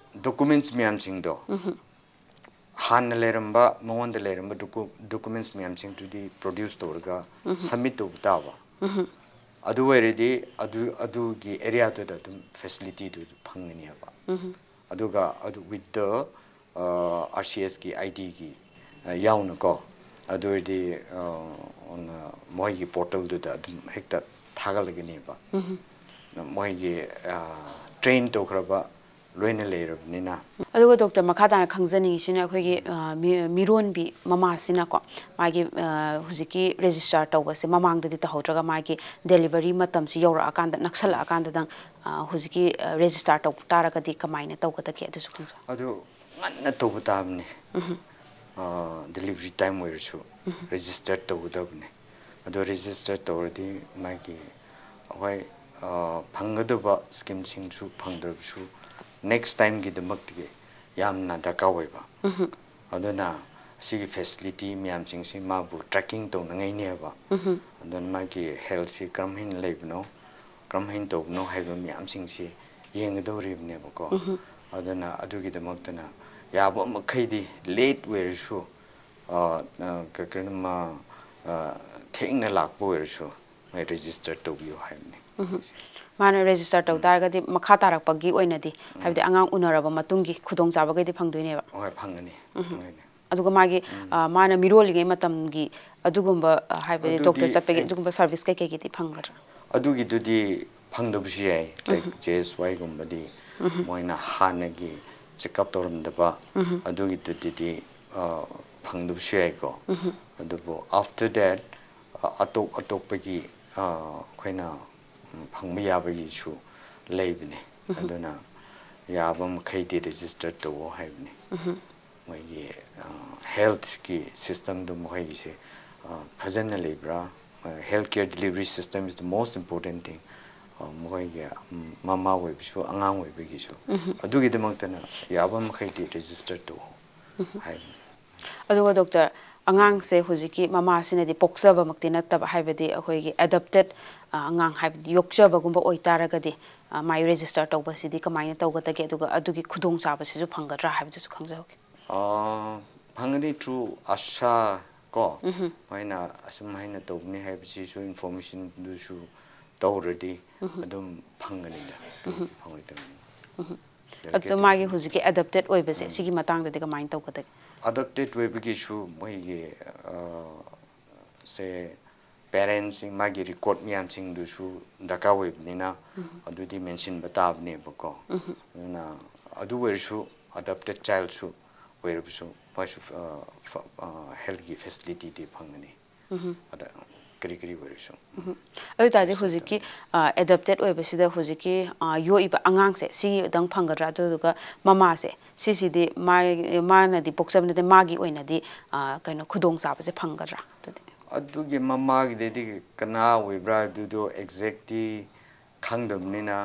ꯗꯣꯀꯨꯃꯦꯟꯠꯁ ꯃꯌꯥꯝꯁꯤꯡꯗꯣ ꯍꯥꯟꯅ ꯂꯩꯔꯝꯕ, ꯃꯉꯣꯟꯗ ꯂꯩꯔꯝꯕ ꯗꯣꯀꯨꯃꯦꯟꯠꯁ ꯃꯌꯥꯝꯁꯤꯡꯗꯨꯗꯤ ꯄ꯭ꯔꯣꯗ꯭ꯌꯨꯁ ꯇꯧꯔꯒ ꯁꯕꯃꯤꯠ ꯇꯧꯕ ꯇꯥꯕ꯫ ꯑꯗꯨ ꯑꯣꯏꯔꯗꯤ ꯑꯗꯨ ꯑꯗꯨꯒꯤ ꯑꯦꯔꯤꯌꯥꯗꯨꯗ ꯑꯗꯨꯝ ꯐꯦꯁꯤꯂꯤꯇꯤꯗꯨ ꯐꯪꯒꯅꯦꯕ꯫ ꯑꯗꯨꯒ ꯑꯗꯨ with the ꯑꯥꯔ ꯁꯤ ꯑꯦꯁꯀꯤ ꯑꯥꯏ ꯗꯤꯒꯤ ꯌꯥꯎꯅꯀꯣ꯫ ꯑꯗꯨ ꯑꯣꯏꯔꯗꯤ ꯃꯣꯏꯒꯤ ꯄꯣꯔꯇꯦꯜꯗꯨꯗ ꯑꯗꯨꯝ ꯍꯦꯛꯇ ꯊꯥꯒꯠꯂꯒꯅꯦꯕ꯫ ꯃꯣꯏꯒꯤ ꯇ꯭ꯔꯦꯟ ꯇꯧꯈ꯭ꯔꯕ ꯂꯣꯏꯅ ꯂꯩꯔꯕꯅꯤꯅ꯫ ꯑꯗꯨꯒ ꯗꯣꯛꯇꯔ, ꯃꯈꯥ ꯇꯥꯅ ꯈꯪꯖꯅꯤꯡꯉꯤꯁꯤꯅ ꯑꯩꯈꯣꯏꯒꯤ ꯃꯤꯔꯣꯟꯕꯤ ꯃꯃꯥꯁꯤꯅꯀꯣ, ꯃꯥꯒꯤ ꯍꯧꯖꯤꯛꯀꯤ ꯔꯦꯖꯤꯁꯇꯥꯔ ꯇꯧꯕꯁꯦ ꯃꯃꯥꯡꯗꯗꯤ ꯇꯧꯍꯧꯗ꯭ꯔꯒ ꯃꯥꯒꯤ ꯗꯦꯂꯤꯚꯔꯤ ꯃꯇꯝꯁꯤ ꯌꯧꯔꯛꯑꯀꯥꯟꯗ, ꯅꯛꯁꯜꯂꯛꯑꯀꯥꯟꯗꯗꯪ ꯍꯧꯖꯤꯛꯀꯤ ꯔꯦꯖꯤꯁꯇꯥꯔ ꯇꯧ ꯇꯥꯔꯒꯗꯤ ꯀꯃꯥꯏꯅ ꯇꯧꯒꯗꯒꯦ? ꯑꯗꯨꯁꯨ ꯈꯪꯖꯧ꯫ ꯑꯗꯨ ꯉꯟꯅ ꯇꯧꯕ ꯇꯥꯕꯅꯤ꯫ ꯗꯦꯂꯤꯚꯔꯤ ꯇꯥꯏꯝ ꯑꯣꯏꯔꯁꯨ ꯔꯦꯖꯤꯁꯇꯔ ꯇꯧꯒꯗꯕꯅꯦ꯫ ꯑꯗꯣ ꯔꯦꯖꯤꯁꯇꯔ ꯇꯧꯔꯗꯤ ꯃꯥꯒꯤ, ꯍꯣꯏ, ꯐꯪꯒꯗꯕ ꯁ꯭ꯀꯤꯝꯁꯤꯡꯁꯨ ꯐꯪꯗ꯭ꯔꯕꯁꯨ ꯅꯦꯛꯁ ꯇꯥꯏꯝꯒꯤꯗꯃꯛꯇꯒꯤ ꯌꯥꯝꯅ ꯗꯔꯀꯥꯔ ꯑꯣꯏꯕ꯫ ꯑꯗꯨꯅ ꯑꯁꯤꯒꯤ ꯐꯦꯁꯤꯂꯤꯇꯤ ꯃꯌꯥꯝꯁꯤꯡꯁꯤ ꯃꯥꯕꯨ ꯇ꯭ꯔꯦꯀꯤꯡ ꯇꯧꯅꯉꯥꯏꯅꯦꯕ꯫ ꯑꯗꯨꯅ ꯃꯥꯒꯤ ꯍꯦꯜꯊꯁꯤ ꯀꯔꯝ ꯍꯥꯏꯅ ꯂꯩꯕꯅꯣ, ꯀꯔꯝ ꯍꯥꯏꯅ ꯇꯧꯕꯅꯣ ꯍꯥꯏꯕ ꯃꯌꯥꯝꯁꯤꯡꯁꯤ ꯌꯦꯡꯒꯗꯧꯔꯤꯕꯅꯦꯕꯀꯣ꯫ ꯑꯗꯨꯅ ꯑꯗꯨꯒꯤꯗꯃꯛꯇꯅ ꯌꯥꯕ ꯃꯈꯩꯗꯤ ꯂꯦꯠ ꯑꯣꯏꯔꯁꯨ, ꯑ, ꯑ, ꯀ-, ꯀꯔꯤꯅꯣꯃ, ꯑ, ꯊꯦꯡꯅ ꯂꯥꯛꯄ ꯑꯣꯏꯔꯁꯨ ꯃꯣꯏ ꯔꯦꯖꯤꯁꯇꯔ ꯇꯧꯕꯤꯌꯨ ꯍꯥꯏꯕꯅꯤ꯫ ꯃꯥꯅ ꯔꯦꯖꯤꯁꯇꯔ ꯇꯧ ꯇꯥꯔꯒꯗꯤ ꯃꯈꯥ ꯇꯥꯔꯛꯄꯒꯤ ꯑꯣꯏꯅꯗꯤ, ꯍꯥꯏꯕꯗꯤ ꯑꯉꯥꯡ ꯎꯅꯔꯕ ꯃꯇꯨꯡꯒꯤ ꯈꯨꯗꯣꯡꯆꯥꯕꯈꯩꯗꯤ ꯐꯪꯗꯣꯏꯅꯦꯕ꯫ ꯍꯣꯏ, ꯐꯪꯒꯅꯤ, ꯐꯪꯒꯅꯤ꯫ ꯑꯗꯨꯒ ꯃꯥꯒꯤ, ꯑ, ꯃꯥꯅ ꯃꯤꯔꯣꯜꯂꯤꯉꯩ ꯃꯇꯝꯒꯤ ꯑꯗꯨꯒꯨꯝꯕ, ꯑ, ꯍꯥꯏꯕꯗꯤ ꯑꯗꯨꯗꯤ ꯗꯣꯛꯇꯔ ꯆꯠꯄꯒꯤ ꯑꯩ ꯑꯗꯨꯒꯨꯝꯕ ꯁꯥꯔꯚꯤꯁ ꯀꯩꯀꯩꯒꯤꯗꯤ ꯐꯪꯒꯗ꯭ꯔꯥ? ꯑꯗꯨꯒꯤꯗꯨꯗꯤ ꯐꯪꯗꯕꯁꯨ ꯌꯥꯏ, ꯂꯥꯏꯛ ꯖꯦ ꯑꯦꯁ ꯋꯥꯏꯒꯨꯝꯕꯗꯤ ꯃꯣꯏꯅ ꯍꯥꯟꯅꯒꯤ ꯆꯦꯛꯑꯞ ꯇꯧꯔꯝꯗꯕ ꯑꯗꯨꯒꯤꯗꯨꯗꯤ, ꯑ, ꯐꯪꯗꯕꯁꯨ ꯌꯥꯏꯀꯣ꯫ ꯑꯗꯨꯕꯨ after that, ꯑ, ꯑꯇꯣꯞ ꯑꯇꯣꯞꯄꯒꯤ, ꯑ, ꯑꯩꯈꯣꯏꯅ, ꯎꯝ, ꯐꯪꯕ ꯌꯥꯕꯒꯤꯁꯨ ꯂꯩꯕꯅꯦ꯫ ꯑꯗꯨꯅ ꯌꯥꯕ ꯃꯈꯩꯗꯤ ꯔꯦꯖꯤꯁꯇꯔ ꯇꯧꯋꯣ ꯍꯥꯏꯕꯅꯤ꯫ ꯃꯣꯏꯒꯤ, ꯑ, ꯍꯦꯜꯊꯀꯤ ꯁꯤꯁꯇꯦꯝꯗꯨ ꯃꯈꯣꯏꯒꯤꯁꯦ, ꯑ, ꯐꯖꯅ ꯂꯩꯕ꯭ꯔꯥ? ꯑ, health care delivery system is the most important thing. ꯑ, ꯃꯈꯣꯏꯒꯤ, ꯎꯝ, ꯃꯃꯥ ꯑꯣꯏꯕꯁꯨ, ꯑꯉꯥꯡ ꯑꯣꯏꯕꯒꯤꯁꯨ꯫ ꯑꯗꯨꯒꯤꯗꯃꯛꯇꯅ ꯌꯥꯕ ꯃꯈꯩꯗꯤ ꯔꯦꯖꯤꯁꯇꯔ ꯇꯧꯋꯣ ꯍꯥꯏꯕꯅꯤ꯫ ꯑꯗꯨꯒ ꯗꯣꯛꯇꯔ, ꯑꯉꯥꯡꯁꯦ ꯍꯧꯖꯤꯛꯀꯤ ꯃꯃꯥꯁꯤꯅꯗꯤ ꯄꯣꯛꯆꯕꯃꯛꯇꯤ ꯅꯠꯇꯕ, ꯍꯥꯏꯕꯗꯤ ꯑꯩꯈꯣꯏꯒꯤ ꯑꯦꯗꯣꯞꯇꯦꯠ, ꯑ, ꯑꯉꯥꯡ, ꯍꯥꯏꯕꯗꯤ ꯌꯣꯛꯆꯕꯒꯨꯝꯕ ꯑꯣꯏꯇꯥꯔꯒꯗꯤ, ꯑ, ꯃꯥꯏ ꯔꯦꯖꯤꯁꯇꯔ ꯇꯧꯕꯁꯤꯗꯤ ꯀꯃꯥꯏꯅ ꯇꯧꯒꯗꯒꯦ? ꯑꯗꯨꯒ ꯑꯗꯨꯒꯤ ꯈꯨꯗꯣꯡꯆꯥꯕꯁꯤꯁꯨ ꯐꯪꯒꯗ꯭ꯔꯥ ꯍꯥꯏꯕꯗꯨꯁꯨ ꯈꯪꯖꯍꯧꯒꯦ꯫ ꯑ, ꯐꯪꯒꯅꯤ, through ꯑꯁꯥ ꯀꯣ, ꯃꯣꯏꯅ ꯑꯁꯨꯝ ꯍꯥꯏꯅ ꯇꯧꯕꯅꯤ ꯍꯥꯏꯕꯁꯤꯁꯨ ꯏꯟꯐꯣꯔꯃꯦꯁꯟꯗꯨꯁꯨ ꯇꯧꯔꯗꯤ ꯑꯗꯨꯝ ꯐꯪꯒꯅꯤꯗ, ꯀꯔꯤꯒꯤ ꯐꯪꯂꯣꯏꯗꯕꯅꯣ? ꯑꯗꯣ ꯃꯥꯒꯤ ꯍꯧꯖꯤꯛꯀꯤ ꯑꯦꯗꯣꯞꯇꯦꯠ ꯑꯣꯏꯕꯁꯦ, ꯁꯤꯒꯤ ꯃꯇꯥꯡꯗꯗꯤ ꯀꯃꯥꯏꯅ ꯇꯧꯒꯗꯒꯦ? ꯑꯦꯗꯣꯞꯇꯦꯠ ꯑꯣꯏꯕꯒꯤꯁꯨ ꯃꯣꯏꯒꯤ, ꯑ, ꯁꯦ, ꯄꯦꯔꯦꯟꯁꯁꯤꯡ, ꯃꯥꯒꯤ ꯔꯦꯀꯣꯔꯗ ꯃꯌꯥꯝꯁꯤꯡꯗꯨꯁꯨ ꯗꯔꯀꯥꯔ ꯑꯣꯏꯕꯅꯤꯅ, ꯑꯗꯨꯗꯤ ꯃꯦꯟꯁꯤꯟꯕ ꯇꯥꯕꯅꯦꯕꯀꯣ꯫ ꯑꯗꯨꯅ ꯑꯗꯨ ꯑꯣꯏꯔꯁꯨ ꯑꯦꯗꯣꯞꯇꯦꯠ ꯆꯥꯏꯜꯁꯨ ꯑꯣꯏꯔꯕꯁꯨ ꯃꯣꯏꯁꯨ, ꯑ, ꯐ-, ꯑ, ꯍꯦꯜꯊꯀꯤ ꯐꯦꯁꯤꯂꯤꯇꯤꯗꯤ ꯐꯪꯒꯅꯤ꯫ ꯑꯗ ꯀꯔꯤ ꯀꯔꯤ ꯑꯣꯏꯔꯁꯨ꯫ ꯑꯗꯨ ꯑꯣꯏꯇꯥꯔꯗꯤ ꯍꯧꯖꯤꯛꯀꯤ ꯑꯦꯗꯣꯞꯇꯦꯠ ꯑꯣꯏꯕꯁꯤꯗ ꯍꯧꯖꯤꯛꯀꯤ ꯑ, ꯌꯣꯛꯏꯕ ꯑꯉꯥꯡꯁꯦ ꯁꯤꯗꯪ ꯐꯪꯒꯗ꯭ꯔꯥ? ꯑꯗꯨꯗꯨꯒ ꯃꯃꯥꯁꯦ ꯁꯤꯁꯤꯗꯤ ꯃꯥ ꯃꯥꯅꯗꯤ ꯄꯣꯛꯆꯕ ꯅꯠꯇꯦ, ꯃꯥꯒꯤ ꯑꯣꯏꯅꯗꯤ ꯑ, ꯀꯩꯅꯣ ꯈꯨꯗꯣꯡꯆꯥꯕꯁꯦ ꯐꯪꯒꯗ꯭ꯔꯥ? ꯑꯗꯨꯗꯤ ꯑꯗꯨꯒꯤ ꯃꯃꯥꯒꯤꯗꯗꯤ ꯀꯅꯥ ꯑꯣꯏꯕ꯭ꯔꯥ ꯑꯗꯨꯗꯣ ꯑꯦꯛꯖꯦꯛꯇꯤ ꯈꯪꯗꯕꯅꯤꯅ,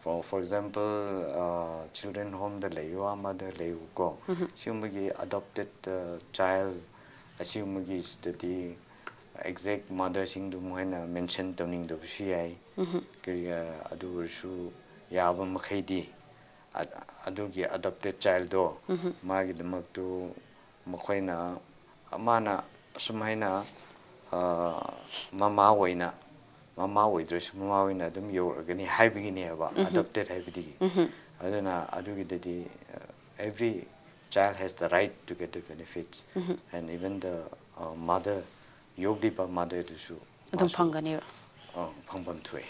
for for example, children homeꯗ ꯂꯩꯌꯨ, ꯑꯃꯗ ꯂꯩꯌꯨꯀꯣ, ꯁꯤꯒꯨꯝꯕꯒꯤ ꯑꯦꯗꯣꯞꯇꯦꯠ ꯆꯥꯏꯜ ꯑꯁꯤꯒꯨꯝꯕꯒꯤꯁꯤꯗꯗꯤ ꯑꯦꯛꯖꯦꯛ ꯃꯥꯗꯔꯁꯤꯡꯗꯨ ꯃꯈꯣꯏꯅ ꯃꯦꯟꯁꯟ ꯇꯧꯅꯤꯡꯗꯕꯁꯨ ꯌꯥꯏ꯫ ꯀꯔꯤ ꯑꯗꯨ ꯑꯣꯏꯔꯁꯨ ꯌꯥꯕ ꯃꯈꯩꯗꯤ ꯑ- ꯑꯗꯨꯒꯤ ꯑꯦꯗꯣꯞꯇꯦꯠ ꯆꯥꯏꯜꯗꯣ ꯃꯥꯒꯤꯗꯃꯛꯇꯨ ꯃꯈꯣꯏꯅ ꯃꯥꯅ ꯑꯁꯨꯝ ꯍꯥꯏꯅ ꯑ, ꯃꯃꯥ ꯑꯣꯏꯅ ꯃꯃꯥ ꯑꯣꯏꯗ꯭ꯔꯁꯨ ꯃꯃꯥ ꯑꯣꯏꯅ ꯑꯗꯨꯝ ꯌꯧꯔꯛꯒꯅꯤ ꯍꯥꯏꯕꯒꯤꯅꯦꯕ ꯑꯦꯗꯣꯞꯇꯦꯠ ꯍꯥꯏꯕꯗꯤ꯫ ꯑꯗꯨꯅ ꯑꯗꯨꯒꯤꯗꯗꯤ every child has the right to get the benefits and even the mother, ꯌꯣꯛꯂꯤꯕ ꯃꯥꯗꯔꯗꯨꯁꯨ ꯑꯗꯨꯝ ꯐꯪꯒꯅꯦꯕ꯫ ꯑ, ꯐꯪꯐꯝ ꯊꯣꯛꯑꯦ꯫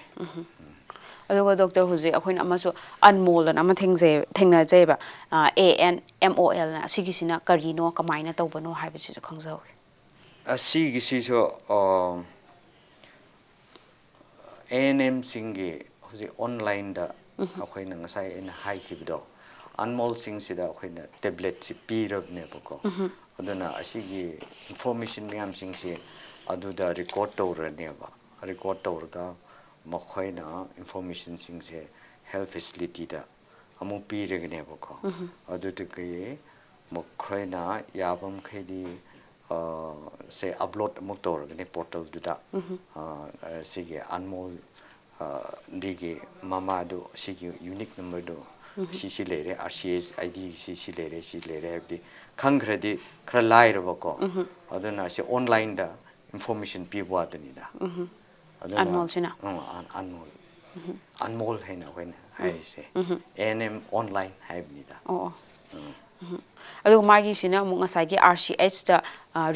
ꯑꯗꯨꯒ ꯗꯣꯛꯇꯔ, ꯍꯧꯖꯤꯛ ꯑꯩꯈꯣꯏꯅ ꯑꯃꯁꯨ ꯑꯟꯃꯣꯜ ꯑꯅ ꯑꯃ ꯊꯦꯡꯖꯩ ꯊꯦꯡꯅꯖꯩꯕ, ꯑꯦ ꯑꯦꯟ ꯑꯦꯝ ꯑꯣ ꯑꯦꯜꯅ꯫ ꯑꯁꯤꯒꯤꯁꯤꯅ ꯀꯔꯤꯅꯣ, ꯀꯃꯥꯏꯅ ꯇꯧꯕꯅꯣ ꯍꯥꯏꯕꯁꯤꯁꯨ ꯈꯪꯖꯍꯧꯒꯦ꯫ ꯑꯁꯤꯒꯤꯁꯤꯁꯨ ꯑ, ꯑꯦ ꯑꯦꯟ ꯑꯦꯝꯁꯤꯡꯒꯤ ꯍꯧꯖꯤꯛ ꯑꯣꯟꯂꯥꯏꯟꯗ ꯑꯩꯈꯣꯏꯅ ꯉꯁꯥꯏ ꯑꯩꯅ ꯍꯥꯏꯈꯤꯕꯗꯣ, ꯑꯟꯃꯣꯜꯁꯤꯡꯁꯤꯗ ꯑꯩꯈꯣꯏꯅ ꯇꯦꯕ꯭ꯂꯦꯠꯁꯤ ꯄꯤꯔꯕꯅꯦꯕꯀꯣ꯫ ꯑꯗꯨꯅ ꯑꯁꯤꯒꯤ ꯏꯟꯐꯣꯔꯃꯦꯁꯟ ꯃꯌꯥꯝꯁꯤꯡꯁꯤ ꯑꯗꯨꯗ ꯔꯦꯀꯣꯔꯠ ꯇꯧꯔꯅꯦꯕ꯫ ꯔꯦꯀꯣꯔꯠ ꯇꯧꯔꯒ ꯃꯈꯣꯏꯅ ꯏꯟꯐꯣꯔꯃꯦꯁꯟꯁꯤꯡꯁꯦ ꯍꯦꯜꯊ ꯐꯦꯁꯤꯂꯤꯇꯤꯗ ꯑꯃꯨꯛ ꯄꯤꯔꯒꯅꯦꯕꯀꯣ꯫ ꯑꯗꯨꯗꯒꯤ ꯃꯈꯣꯏꯅ ꯌꯥꯕ ꯃꯈꯩꯗꯤ ꯁꯦ ꯑꯞꯂꯣꯗ ꯑꯃꯨꯛ ꯇꯧꯔꯒꯅꯤ ꯄꯣꯔꯇꯦꯜꯗꯨꯗ꯫ ꯁꯤꯒꯤ ꯑꯟꯃꯣꯜ ꯗꯤꯒꯤ ꯃꯃꯥꯗꯨ ꯁꯤꯒꯤ ꯌꯨꯅꯤꯛ ꯅꯝꯕꯔꯗꯨ ꯁꯤ ꯁꯤ ꯂꯩꯔꯦ, R C S I D ꯁꯤ ꯁꯤ ꯂꯩꯔꯦ, ꯁꯤ ꯂꯩꯔꯦ ꯍꯥꯏꯕꯗꯤ ꯈꯪꯈ꯭ꯔꯗꯤ ꯈꯔ ꯂꯥꯏꯔꯕꯀꯣ꯫ ꯑꯗꯨꯅ ꯁꯤ ꯑꯣꯟꯂꯥꯏꯟꯗ ꯏꯟꯐꯣꯔꯃꯦꯁꯟ ꯄꯤꯕ ꯋꯥꯗꯨꯅꯤꯗ꯫ ꯑꯗꯨꯅ ꯑꯟꯃꯣꯜꯁꯤꯅ? ꯑꯟꯃꯣꯜ, ꯑꯟꯃꯣꯜ ꯍꯥꯏꯅ ꯑꯩꯈꯣꯏꯅ ꯍꯥꯏꯔꯤꯁꯦ, ꯑꯦ ꯑꯦꯟ ꯑꯦꯝ ꯑꯣꯟꯂꯥꯏꯟ ꯍꯥꯏꯕꯅꯤꯗ꯫ ꯑꯣ ꯑꯣ꯫ ꯑꯗꯨꯒ ꯃꯥꯒꯤꯁꯤꯅ ꯑꯃꯨꯛ ꯉꯁꯥꯏꯒꯤ ꯑꯥꯔ ꯁꯤ ꯑꯩꯆꯇ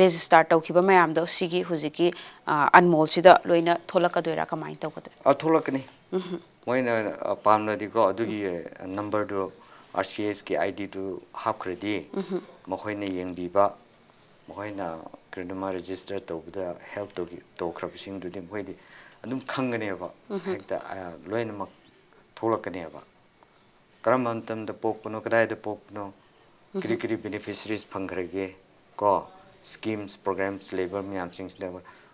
ꯔꯦꯖꯤꯁꯇꯥꯔ ꯇꯧꯈꯤꯕ ꯃꯌꯥꯝꯗꯣ ꯁꯤꯒꯤ ꯍꯧꯖꯤꯛꯀꯤ ꯑꯟꯃꯣꯜꯁꯤꯗ ꯂꯣꯏꯅ ꯊꯣꯛꯂꯛꯀꯗꯣꯏꯔꯥ, ꯀꯃꯥꯏꯅ ꯇꯧꯒꯗꯣꯏꯅꯣ? ꯑ, ꯊꯣꯛꯂꯛꯀꯅꯤ꯫ ꯃꯣꯏꯅ ꯑ, ꯄꯥꯝꯂꯗꯤꯀꯣ ꯑꯗꯨꯒꯤ ꯅꯝꯕꯔꯗꯨ, ꯑꯥꯔ ꯁꯤ ꯑꯦꯁꯀꯤ ꯑꯥꯏ ꯗꯤꯗꯨ ꯍꯥꯞꯈ꯭ꯔꯗꯤ ꯃꯈꯣꯏꯅ ꯌꯦꯡꯕꯤꯕ, ꯃꯈꯣꯏꯅ ꯀꯔꯤꯒꯨꯝꯕ ꯔꯦꯖꯤꯁꯇꯔ ꯇꯧꯕꯗ ꯍꯦꯜꯞ ꯇꯧꯈ꯭ꯔꯕꯁꯤꯡꯗꯨꯗꯤ ꯃꯈꯣꯏꯗꯤ ꯑꯗꯨꯝ ꯈꯪꯒꯅꯦꯕ꯫ ꯍꯦꯛꯇ ꯂꯣꯏꯅꯃꯛ ꯊꯣꯛꯂꯛꯀꯅꯦꯕ꯫ ꯀꯔꯝꯕ ꯃꯇꯝꯗ ꯄꯣꯛꯄꯅꯣ, ꯀꯗꯥꯏꯗ ꯄꯣꯛꯄꯅꯣ, ꯀꯔꯤ ꯀꯔꯤ ꯕꯦꯅꯤꯐꯤꯁꯔꯤꯁ ꯐꯪꯈ꯭ꯔꯒꯦ, ꯀꯣ, ꯁ꯭ꯀꯤꯝꯁ, ꯄ꯭ꯔꯣꯒ꯭ꯔꯥꯝꯁ ꯂꯩꯕ ꯃꯌꯥꯝꯁꯤꯡꯁꯤꯗ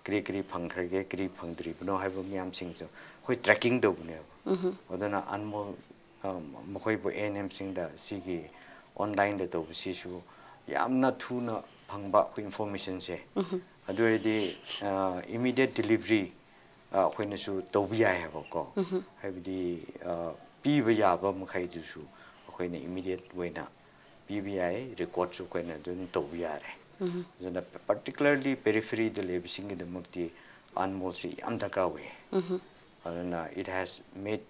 ꯀꯔꯤ ꯀꯔꯤ ꯐꯪꯈ꯭ꯔꯒꯦ, ꯀꯔꯤ ꯐꯪꯗ꯭ꯔꯤꯕꯅꯣ ꯍꯥꯏꯕ ꯃꯌꯥꯝꯁꯤꯡꯁꯨ ꯑꯩꯈꯣꯏ ꯇ꯭ꯔꯦꯀꯤꯡ ꯇꯧꯕꯅꯦꯕ꯫ ꯑꯗꯨꯅ ꯑꯟꯃꯣꯜ ꯃꯈꯣꯏꯕꯨ, ꯑꯦ ꯑꯦꯟ ꯑꯦꯝꯁꯤꯡꯗ ꯁꯤꯒꯤ ꯑꯣꯟꯂꯥꯏꯟꯗ ꯇꯧꯕꯁꯤꯁꯨ ꯌꯥꯝꯅ ꯊꯨꯅ ꯐꯪꯕ ꯑꯩꯈꯣꯏ ꯏꯟꯐꯣꯔꯃꯦꯁꯟꯁꯦ꯫ ꯑꯗꯨ ꯑꯣꯏꯔꯗꯤ ꯏꯃꯤꯗꯤꯌꯦꯠ ꯗꯤꯂꯤꯚꯔꯤ ꯑꯩꯈꯣꯏꯅꯁꯨ ꯇꯧꯕ ꯌꯥꯏ ꯍꯥꯏꯕꯀꯣ꯫ ꯍꯥꯏꯕꯗꯤ ꯄꯤꯕ ꯌꯥꯕ ꯃꯈꯩꯗꯨꯁꯨ ꯑꯩꯈꯣꯏꯅ ꯏꯃꯤꯗꯤꯌꯦꯠ ꯑꯣꯏꯅ ꯄꯤꯕ ꯌꯥꯏ, ꯔꯦꯀꯣꯔꯠꯁꯨ ꯑꯩꯈꯣꯏꯅ ꯑꯗꯨꯝ ꯇꯧꯕ ꯌꯥꯔꯦ꯫ ꯑꯗꯨꯅ ꯄꯥꯔꯇꯤꯀꯨꯂꯔꯂꯤ ꯄꯦꯔꯤꯐꯦꯔꯤꯗ ꯂꯩꯕꯁꯤꯡꯒꯤꯗꯃꯛꯇꯤ ꯑꯟꯃꯣꯜꯁꯤ ꯌꯥꯝ ꯗꯔꯀꯥꯔ ꯑꯣꯏꯌꯦ꯫ ꯑꯗꯨꯅ it has made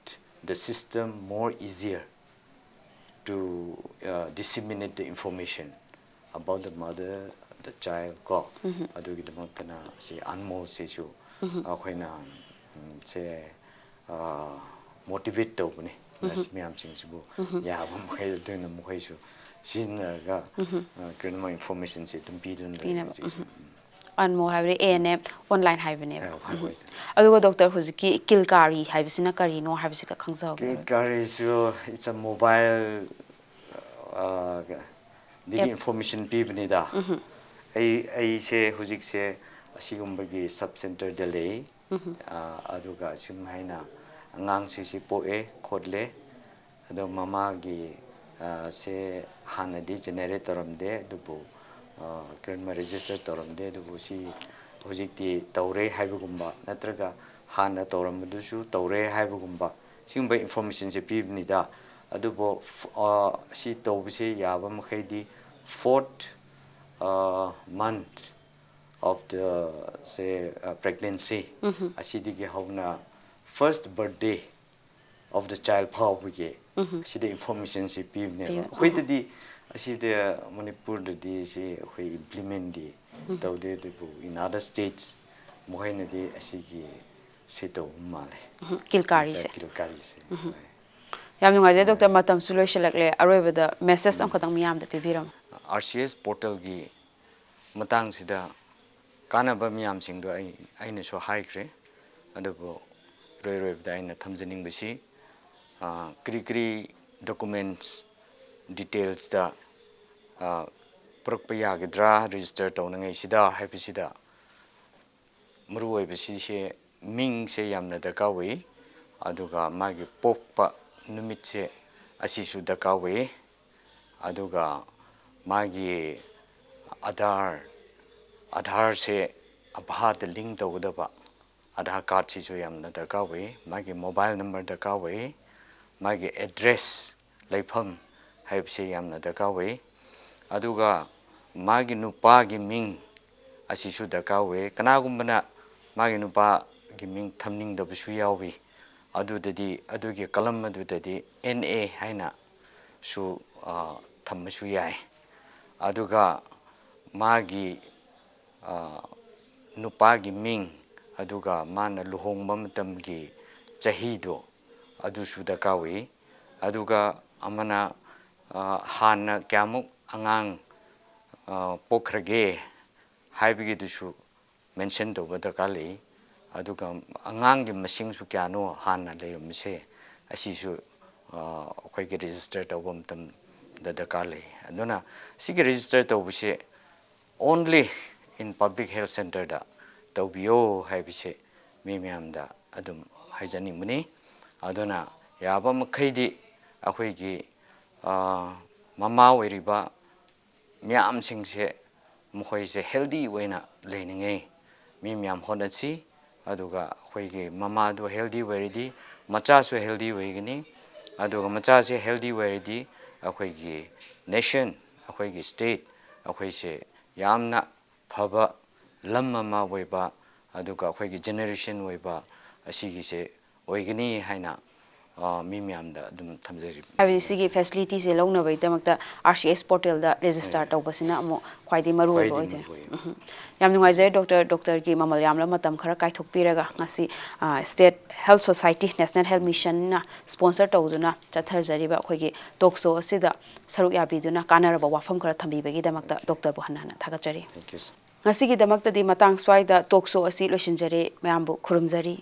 the system more easier to disseminate the information about the mother, the child, ꯀꯣ꯫ ꯑꯗꯨꯒꯤꯗꯃꯛꯇꯅ ꯁꯤ ꯑꯟꯃꯣꯜꯁꯤꯁꯨ ꯑꯩꯈꯣꯏꯅ ꯁꯦ ꯃꯣꯇꯤꯚꯦꯠ ꯇꯧꯕꯅꯤ ꯅꯔꯁ ꯃꯌꯥꯝꯁꯤꯡꯁꯤꯕꯨ꯫ ꯌꯥꯕ ꯃꯈꯩ ꯑꯗꯨꯅ ꯃꯈꯣꯏꯁꯨ ꯁꯤꯖꯤꯟꯅꯔꯒ ꯀꯔꯤꯒꯨꯝꯕ ꯏꯟꯐꯣꯔꯃꯦꯁꯟꯁꯦ ꯑꯗꯨꯝ ꯄꯤꯗꯨꯅ ꯂꯩ ꯍꯧꯖꯤꯛꯁꯦ꯫ ꯑꯟꯃꯣꯜ ꯍꯥꯏꯕꯗꯤ ꯑꯦ ꯑꯦꯟ ꯑꯦꯝ ꯑꯣꯟꯂꯥꯏꯟ ꯍꯥꯏꯕꯅꯦꯕ꯫ ꯑꯗꯨꯒ ꯗꯣꯛꯇꯔ, ꯍꯧꯖꯤꯛꯀꯤ ꯀꯤꯜꯀꯥꯔꯤ ꯍꯥꯏꯕꯁꯤꯅ ꯀꯔꯤꯅꯣ ꯍꯥꯏꯕꯁꯤꯒ ꯈꯪꯖꯍꯧꯒꯦ꯫ ꯀꯤꯜꯀꯥꯔꯤꯁꯨ it's a mobile ꯗꯒꯤ ꯏꯟꯐꯣꯔꯃꯦꯁꯟ ꯄꯤꯕꯅꯤꯗ꯫ ꯑꯩ ꯑꯩꯁꯦ ꯍꯧꯖꯤꯛꯁꯦ ꯑꯁꯤꯒꯨꯝꯕꯒꯤ ꯁꯕ ꯁꯦꯟꯇꯔꯗ ꯂꯩ꯫ ꯑꯗꯨꯒ ꯑꯁꯨꯝ ꯍꯥꯏꯅ ꯑꯉꯥꯡꯁꯤꯁꯤ ꯄꯣꯛꯑꯦ ꯈꯣꯠꯂꯦ, ꯑꯗꯣ ꯃꯃꯥꯒꯤ ꯁꯦ ꯍꯥꯟꯅꯗꯤ ꯖꯦꯅꯦꯔꯦꯠ ꯇꯧꯔꯝꯗꯦ, ꯑꯗꯨꯕꯨ ꯀꯔꯤꯒꯨꯝꯕ ꯔꯦꯖꯤꯁꯇꯔ ꯇꯧꯔꯝꯗꯦ, ꯑꯗꯨꯕꯨ ꯁꯤ ꯍꯧꯖꯤꯛꯇꯤ ꯇꯧꯔꯦ ꯍꯥꯏꯕꯒꯨꯝꯕ, ꯅꯠꯇ꯭ꯔꯒ ꯍꯥꯟꯅ ꯇꯧꯔꯝꯕꯗꯨꯁꯨ ꯇꯧꯔꯦ ꯍꯥꯏꯕꯒꯨꯝꯕ, ꯁꯤꯒꯨꯝꯕ ꯏꯟꯐꯣꯔꯃꯦꯁꯟꯁꯦ ꯄꯤꯕꯅꯤꯗ꯫ ꯑꯗꯨꯕꯨ ꯁꯤ ꯇꯧꯕꯁꯦ ꯌꯥꯕ ꯃꯈꯩꯗꯤ fourth month of the say pregnancy ꯑꯁꯤꯗꯒꯤ ꯍꯧꯅ first birthday of the child ꯐꯥꯎꯕꯒꯤ ꯑꯁꯤꯗ ꯏꯟꯐꯣꯔꯃꯦꯁꯟꯁꯤ ꯄꯤꯕꯅꯦꯕ꯫ ꯑꯩꯈꯣꯏꯗꯗꯤ ꯑꯁꯤꯗ ꯃꯅꯤꯄꯨꯔꯗꯗꯤ ꯁꯤ ꯑꯩꯈꯣꯏ ꯏꯝꯄ꯭ꯂꯤꯃꯦꯟꯗꯤ ꯇꯧꯗꯦ, ꯑꯗꯨꯕꯨ in other states ꯃꯈꯣꯏꯅꯗꯤ ꯑꯁꯤꯒꯤ ꯁꯤ ꯇꯧꯕ ꯃꯥꯜꯂꯦ꯫ ꯀꯤꯜꯀꯥꯔꯤꯁꯦ꯫ ꯀꯤꯜꯀꯥꯔꯤꯁꯦ꯫ ꯌꯥꯝ ꯅꯨꯡꯉꯥꯏꯖꯔꯦ ꯗꯣꯛꯇꯔ, ꯃꯇꯝꯁꯨ ꯂꯣꯏꯁꯤꯜꯂꯛꯂꯦ꯫ ꯑꯔꯣꯏꯕꯗ ꯃꯦꯁꯦꯖ ꯑꯃꯈꯛꯇꯪ ꯃꯤꯌꯥꯝꯗ ꯄꯤꯕꯤꯔꯝꯃꯨ꯫ ꯑꯥꯔ ꯁꯤ ꯑꯦꯁ ꯄꯣꯔꯇꯦꯜꯒꯤ ꯃꯇꯥꯡꯁꯤꯗ ꯀꯥꯟꯅꯕ ꯃꯌꯥꯝꯁꯤꯡꯗꯣ ꯑꯩ ꯑꯩꯅꯁꯨ ꯍꯥꯏꯈ꯭ꯔꯦ꯫ ꯑꯗꯨꯕꯨ ꯏꯔꯣꯏ ꯂꯣꯏꯕꯗ ꯑꯩꯅ ꯊꯝꯖꯅꯤꯡꯕꯁꯤ, ꯀꯔꯤ ꯀꯔꯤ documents detailsꯇ ꯄꯨꯔꯛꯄ ꯌꯥꯒꯗ꯭ꯔꯥ register ꯇꯧꯅꯉꯩꯁꯤꯗ ꯍꯥꯏꯕꯁꯤꯗ, ꯃꯔꯨꯑꯣꯏꯕꯁꯤꯁꯦ ꯃꯤꯡꯁꯦ ꯌꯥꯝꯅ ꯗꯔꯀꯥꯔ ꯑꯣꯏ꯫ ꯑꯗꯨꯒ ꯃꯥꯒꯤ ꯄꯣꯛꯄ ꯅꯨꯃꯤꯠꯁꯦ ꯑꯁꯤꯁꯨ ꯗꯔꯀꯥꯔ ꯑꯣꯏ꯫ ꯑꯗꯨꯒ ꯃꯥꯒꯤ ꯑꯥꯙꯥꯔ ꯑꯥꯙꯥꯔꯁꯦ ꯑꯥꯙꯥꯔꯗ link ꯇꯧꯒꯗꯕ ꯑꯥꯙꯥꯔ cardꯁꯤꯁꯨ ꯌꯥꯝꯅ ꯗꯔꯀꯥꯔ ꯑꯣꯏ꯫ ꯃꯥꯒꯤ mobile number ꯗꯔꯀꯥꯔ ꯑꯣꯏ꯫ ꯃꯥꯒꯤ address, ꯂꯩꯐꯝ ꯍꯥꯏꯕꯁꯦ ꯌꯥꯝꯅ ꯗꯔꯀꯥꯔ ꯑꯣꯏ꯫ ꯑꯗꯨꯒ ꯃꯥꯒꯤ ꯅꯨꯄꯥꯒꯤ ꯃꯤꯡ ꯑꯁꯤꯁꯨ ꯗꯔꯀꯥꯔ ꯑꯣꯏ꯫ ꯀꯅꯥꯒꯨꯝꯕꯅ ꯃꯥꯒꯤ ꯅꯨꯄꯥꯒꯤ ꯃꯤꯡ ꯊꯝꯅꯤꯡꯗꯕꯁꯨ ꯌꯥꯎꯏ꯫ ꯑꯗꯨꯗꯗꯤ, ꯑꯗꯨꯒꯤ column ꯑꯗꯨꯗꯗꯤ N A ꯍꯥꯏꯅꯁꯨ ꯊꯝꯕꯁꯨ ꯌꯥꯏ꯫ ꯑꯗꯨꯒ ꯃꯥꯒꯤ ꯅꯨꯄꯥꯒꯤ ꯃꯤꯡ, ꯑꯗꯨꯒ ꯃꯥꯅ ꯂꯨꯍꯣꯡꯕ ꯃꯇꯝꯒꯤ ꯆꯍꯤꯗꯣ, ꯑꯗꯨꯁꯨ ꯗꯔꯀꯥꯔ ꯑꯣꯏ꯫ ꯑꯗꯨꯒ ꯑꯃꯅ ꯍꯥꯟꯅ ꯀꯌꯥꯃꯨꯛ ꯑꯉꯥꯡ ꯄꯣꯛꯈ꯭ꯔꯒꯦ ꯍꯥꯏꯕꯒꯤꯗꯨꯁꯨ mention ꯇꯧꯕ ꯗꯔꯀꯥꯔ ꯂꯩ꯫ ꯑꯗꯨꯒ ꯑꯉꯥꯡꯒꯤ ꯃꯁꯤꯡꯁꯨ ꯀꯌꯥꯅꯣ ꯍꯥꯟꯅ ꯂꯩꯔꯝꯕꯁꯦ, ꯑꯁꯤꯁꯨ ꯑꯩꯈꯣꯏꯒꯤ register ꯇꯧꯕ ꯃꯇꯝꯗ ꯗꯔꯀꯥꯔ ꯂꯩ꯫ ꯑꯗꯨꯅ ꯁꯤꯒꯤ register ꯇꯧꯕꯁꯦ only in public health centreꯗ ꯇꯧꯕꯤꯌꯣ ꯍꯥꯏꯕꯁꯦ ꯃꯤ ꯃꯌꯥꯝꯗ ꯑꯗꯨꯝ ꯍꯥꯏꯖꯅꯤꯡꯕꯅꯤ꯫ ꯑꯗꯨꯅ ꯌꯥꯕ ꯃꯈꯩꯗꯤ ꯑꯩꯈꯣꯏꯒꯤ ꯃꯃꯥ ꯑꯣꯏꯔꯤꯕ ꯃꯌꯥꯝꯁꯤꯡꯁꯦ, ꯃꯈꯣꯏꯁꯦ healthy ꯑꯣꯏꯅ ꯂꯩꯅꯤꯡꯉꯤ꯫ ꯃꯤ ꯃꯌꯥꯝ ꯍꯣꯠꯅꯁꯤ꯫ ꯑꯗꯨꯒ ꯑꯩꯈꯣꯏꯒꯤ ꯃꯃꯥꯗꯨ healthy ꯑꯣꯏꯔꯗꯤ ꯃꯆꯥꯁꯨ healthy ꯑꯣꯏꯒꯅꯤ꯫ ꯑꯗꯨꯒ ꯃꯆꯥꯁꯦ healthy ꯑꯣꯏꯔꯗꯤ ꯑꯩꯈꯣꯏꯒꯤ nation, ꯑꯩꯈꯣꯏꯒꯤ state, ꯑꯩꯈꯣꯏꯁꯦ ꯌꯥꯝꯅ ꯐꯕ ꯂꯝ ꯑꯃ ꯑꯣꯏꯕ, ꯑꯗꯨꯒ ꯑꯩꯈꯣꯏꯒꯤ generation ꯑꯣꯏꯕ ꯑꯁꯤꯒꯤꯁꯦ ꯑꯣꯏꯒꯅꯤ ꯍꯥꯏꯅ ꯑ, ꯃꯤ ꯃꯌꯥꯝꯗ ꯑꯗꯨꯝ ꯊꯝꯖꯔꯤ꯫ ꯍꯥꯏꯕꯗꯤ ꯁꯤꯒꯤ ꯐꯦꯁꯤꯂꯤꯇꯤꯁꯦ ꯂꯧꯅꯕꯒꯤꯗꯃꯛꯇ ꯑꯥꯔ ꯁꯤ ꯑꯦꯁ ꯄꯣꯔꯇꯦꯜꯗ ꯔꯦꯖꯤꯁꯇꯥꯔ ꯇꯧꯕꯁꯤꯅ ꯑꯃꯨꯛ ꯈ꯭ꯋꯥꯏꯗꯒꯤ ꯃꯔꯨ ꯑꯣꯏꯕ ꯈ꯭ꯋꯥꯏꯗꯒꯤ ꯑꯣꯏꯗꯣꯏꯅꯦ꯫ ꯃꯔꯨ ꯑꯣꯏ꯫ ꯎꯝ꯫ ꯌꯥꯝ ꯅꯨꯡꯉꯥꯏꯖꯔꯦ ꯗꯣꯛꯇꯔ, ꯗꯣꯛꯇꯔꯒꯤ ꯃꯃꯜ ꯌꯥꯝꯂꯕ ꯃꯇꯝ ꯈꯔ ꯀꯥꯏꯊꯣꯛꯄꯤꯔꯒ ꯉꯁꯤ state health society, national health ꯃꯤꯁꯟꯅ ꯁ꯭ꯄꯣꯟꯁꯔ ꯇꯧꯗꯨꯅ ꯆꯠꯊꯖꯔꯤꯕ ꯑꯩꯈꯣꯏꯒꯤ ꯇꯣꯛ ꯁꯣ ꯑꯁꯤꯗ ꯁꯔꯨꯛ ꯌꯥꯕꯤꯗꯨꯅ ꯀꯥꯟꯅꯔꯕ ꯋꯥꯐꯝ ꯈꯔ ꯊꯝꯕꯤꯕꯒꯤꯗꯃꯛꯇ ꯗꯣꯛꯇꯔꯕꯨ ꯍꯟꯅ ꯍꯟꯅ ꯊꯥꯒꯠꯆꯔꯤ꯫ Thank you, sir. ꯉꯁꯤꯒꯤꯗꯃꯛꯇꯗꯤ ꯃꯇꯥꯡ ꯁ꯭ꯋꯥꯏꯗ ꯇꯣꯛ ꯁꯣ ꯑꯁꯤ ꯂꯣꯏꯁꯤꯟꯖꯔꯦ꯫ ꯃꯌꯥꯝꯕꯨ ꯈꯨꯔꯨꯝꯖꯔꯤ꯫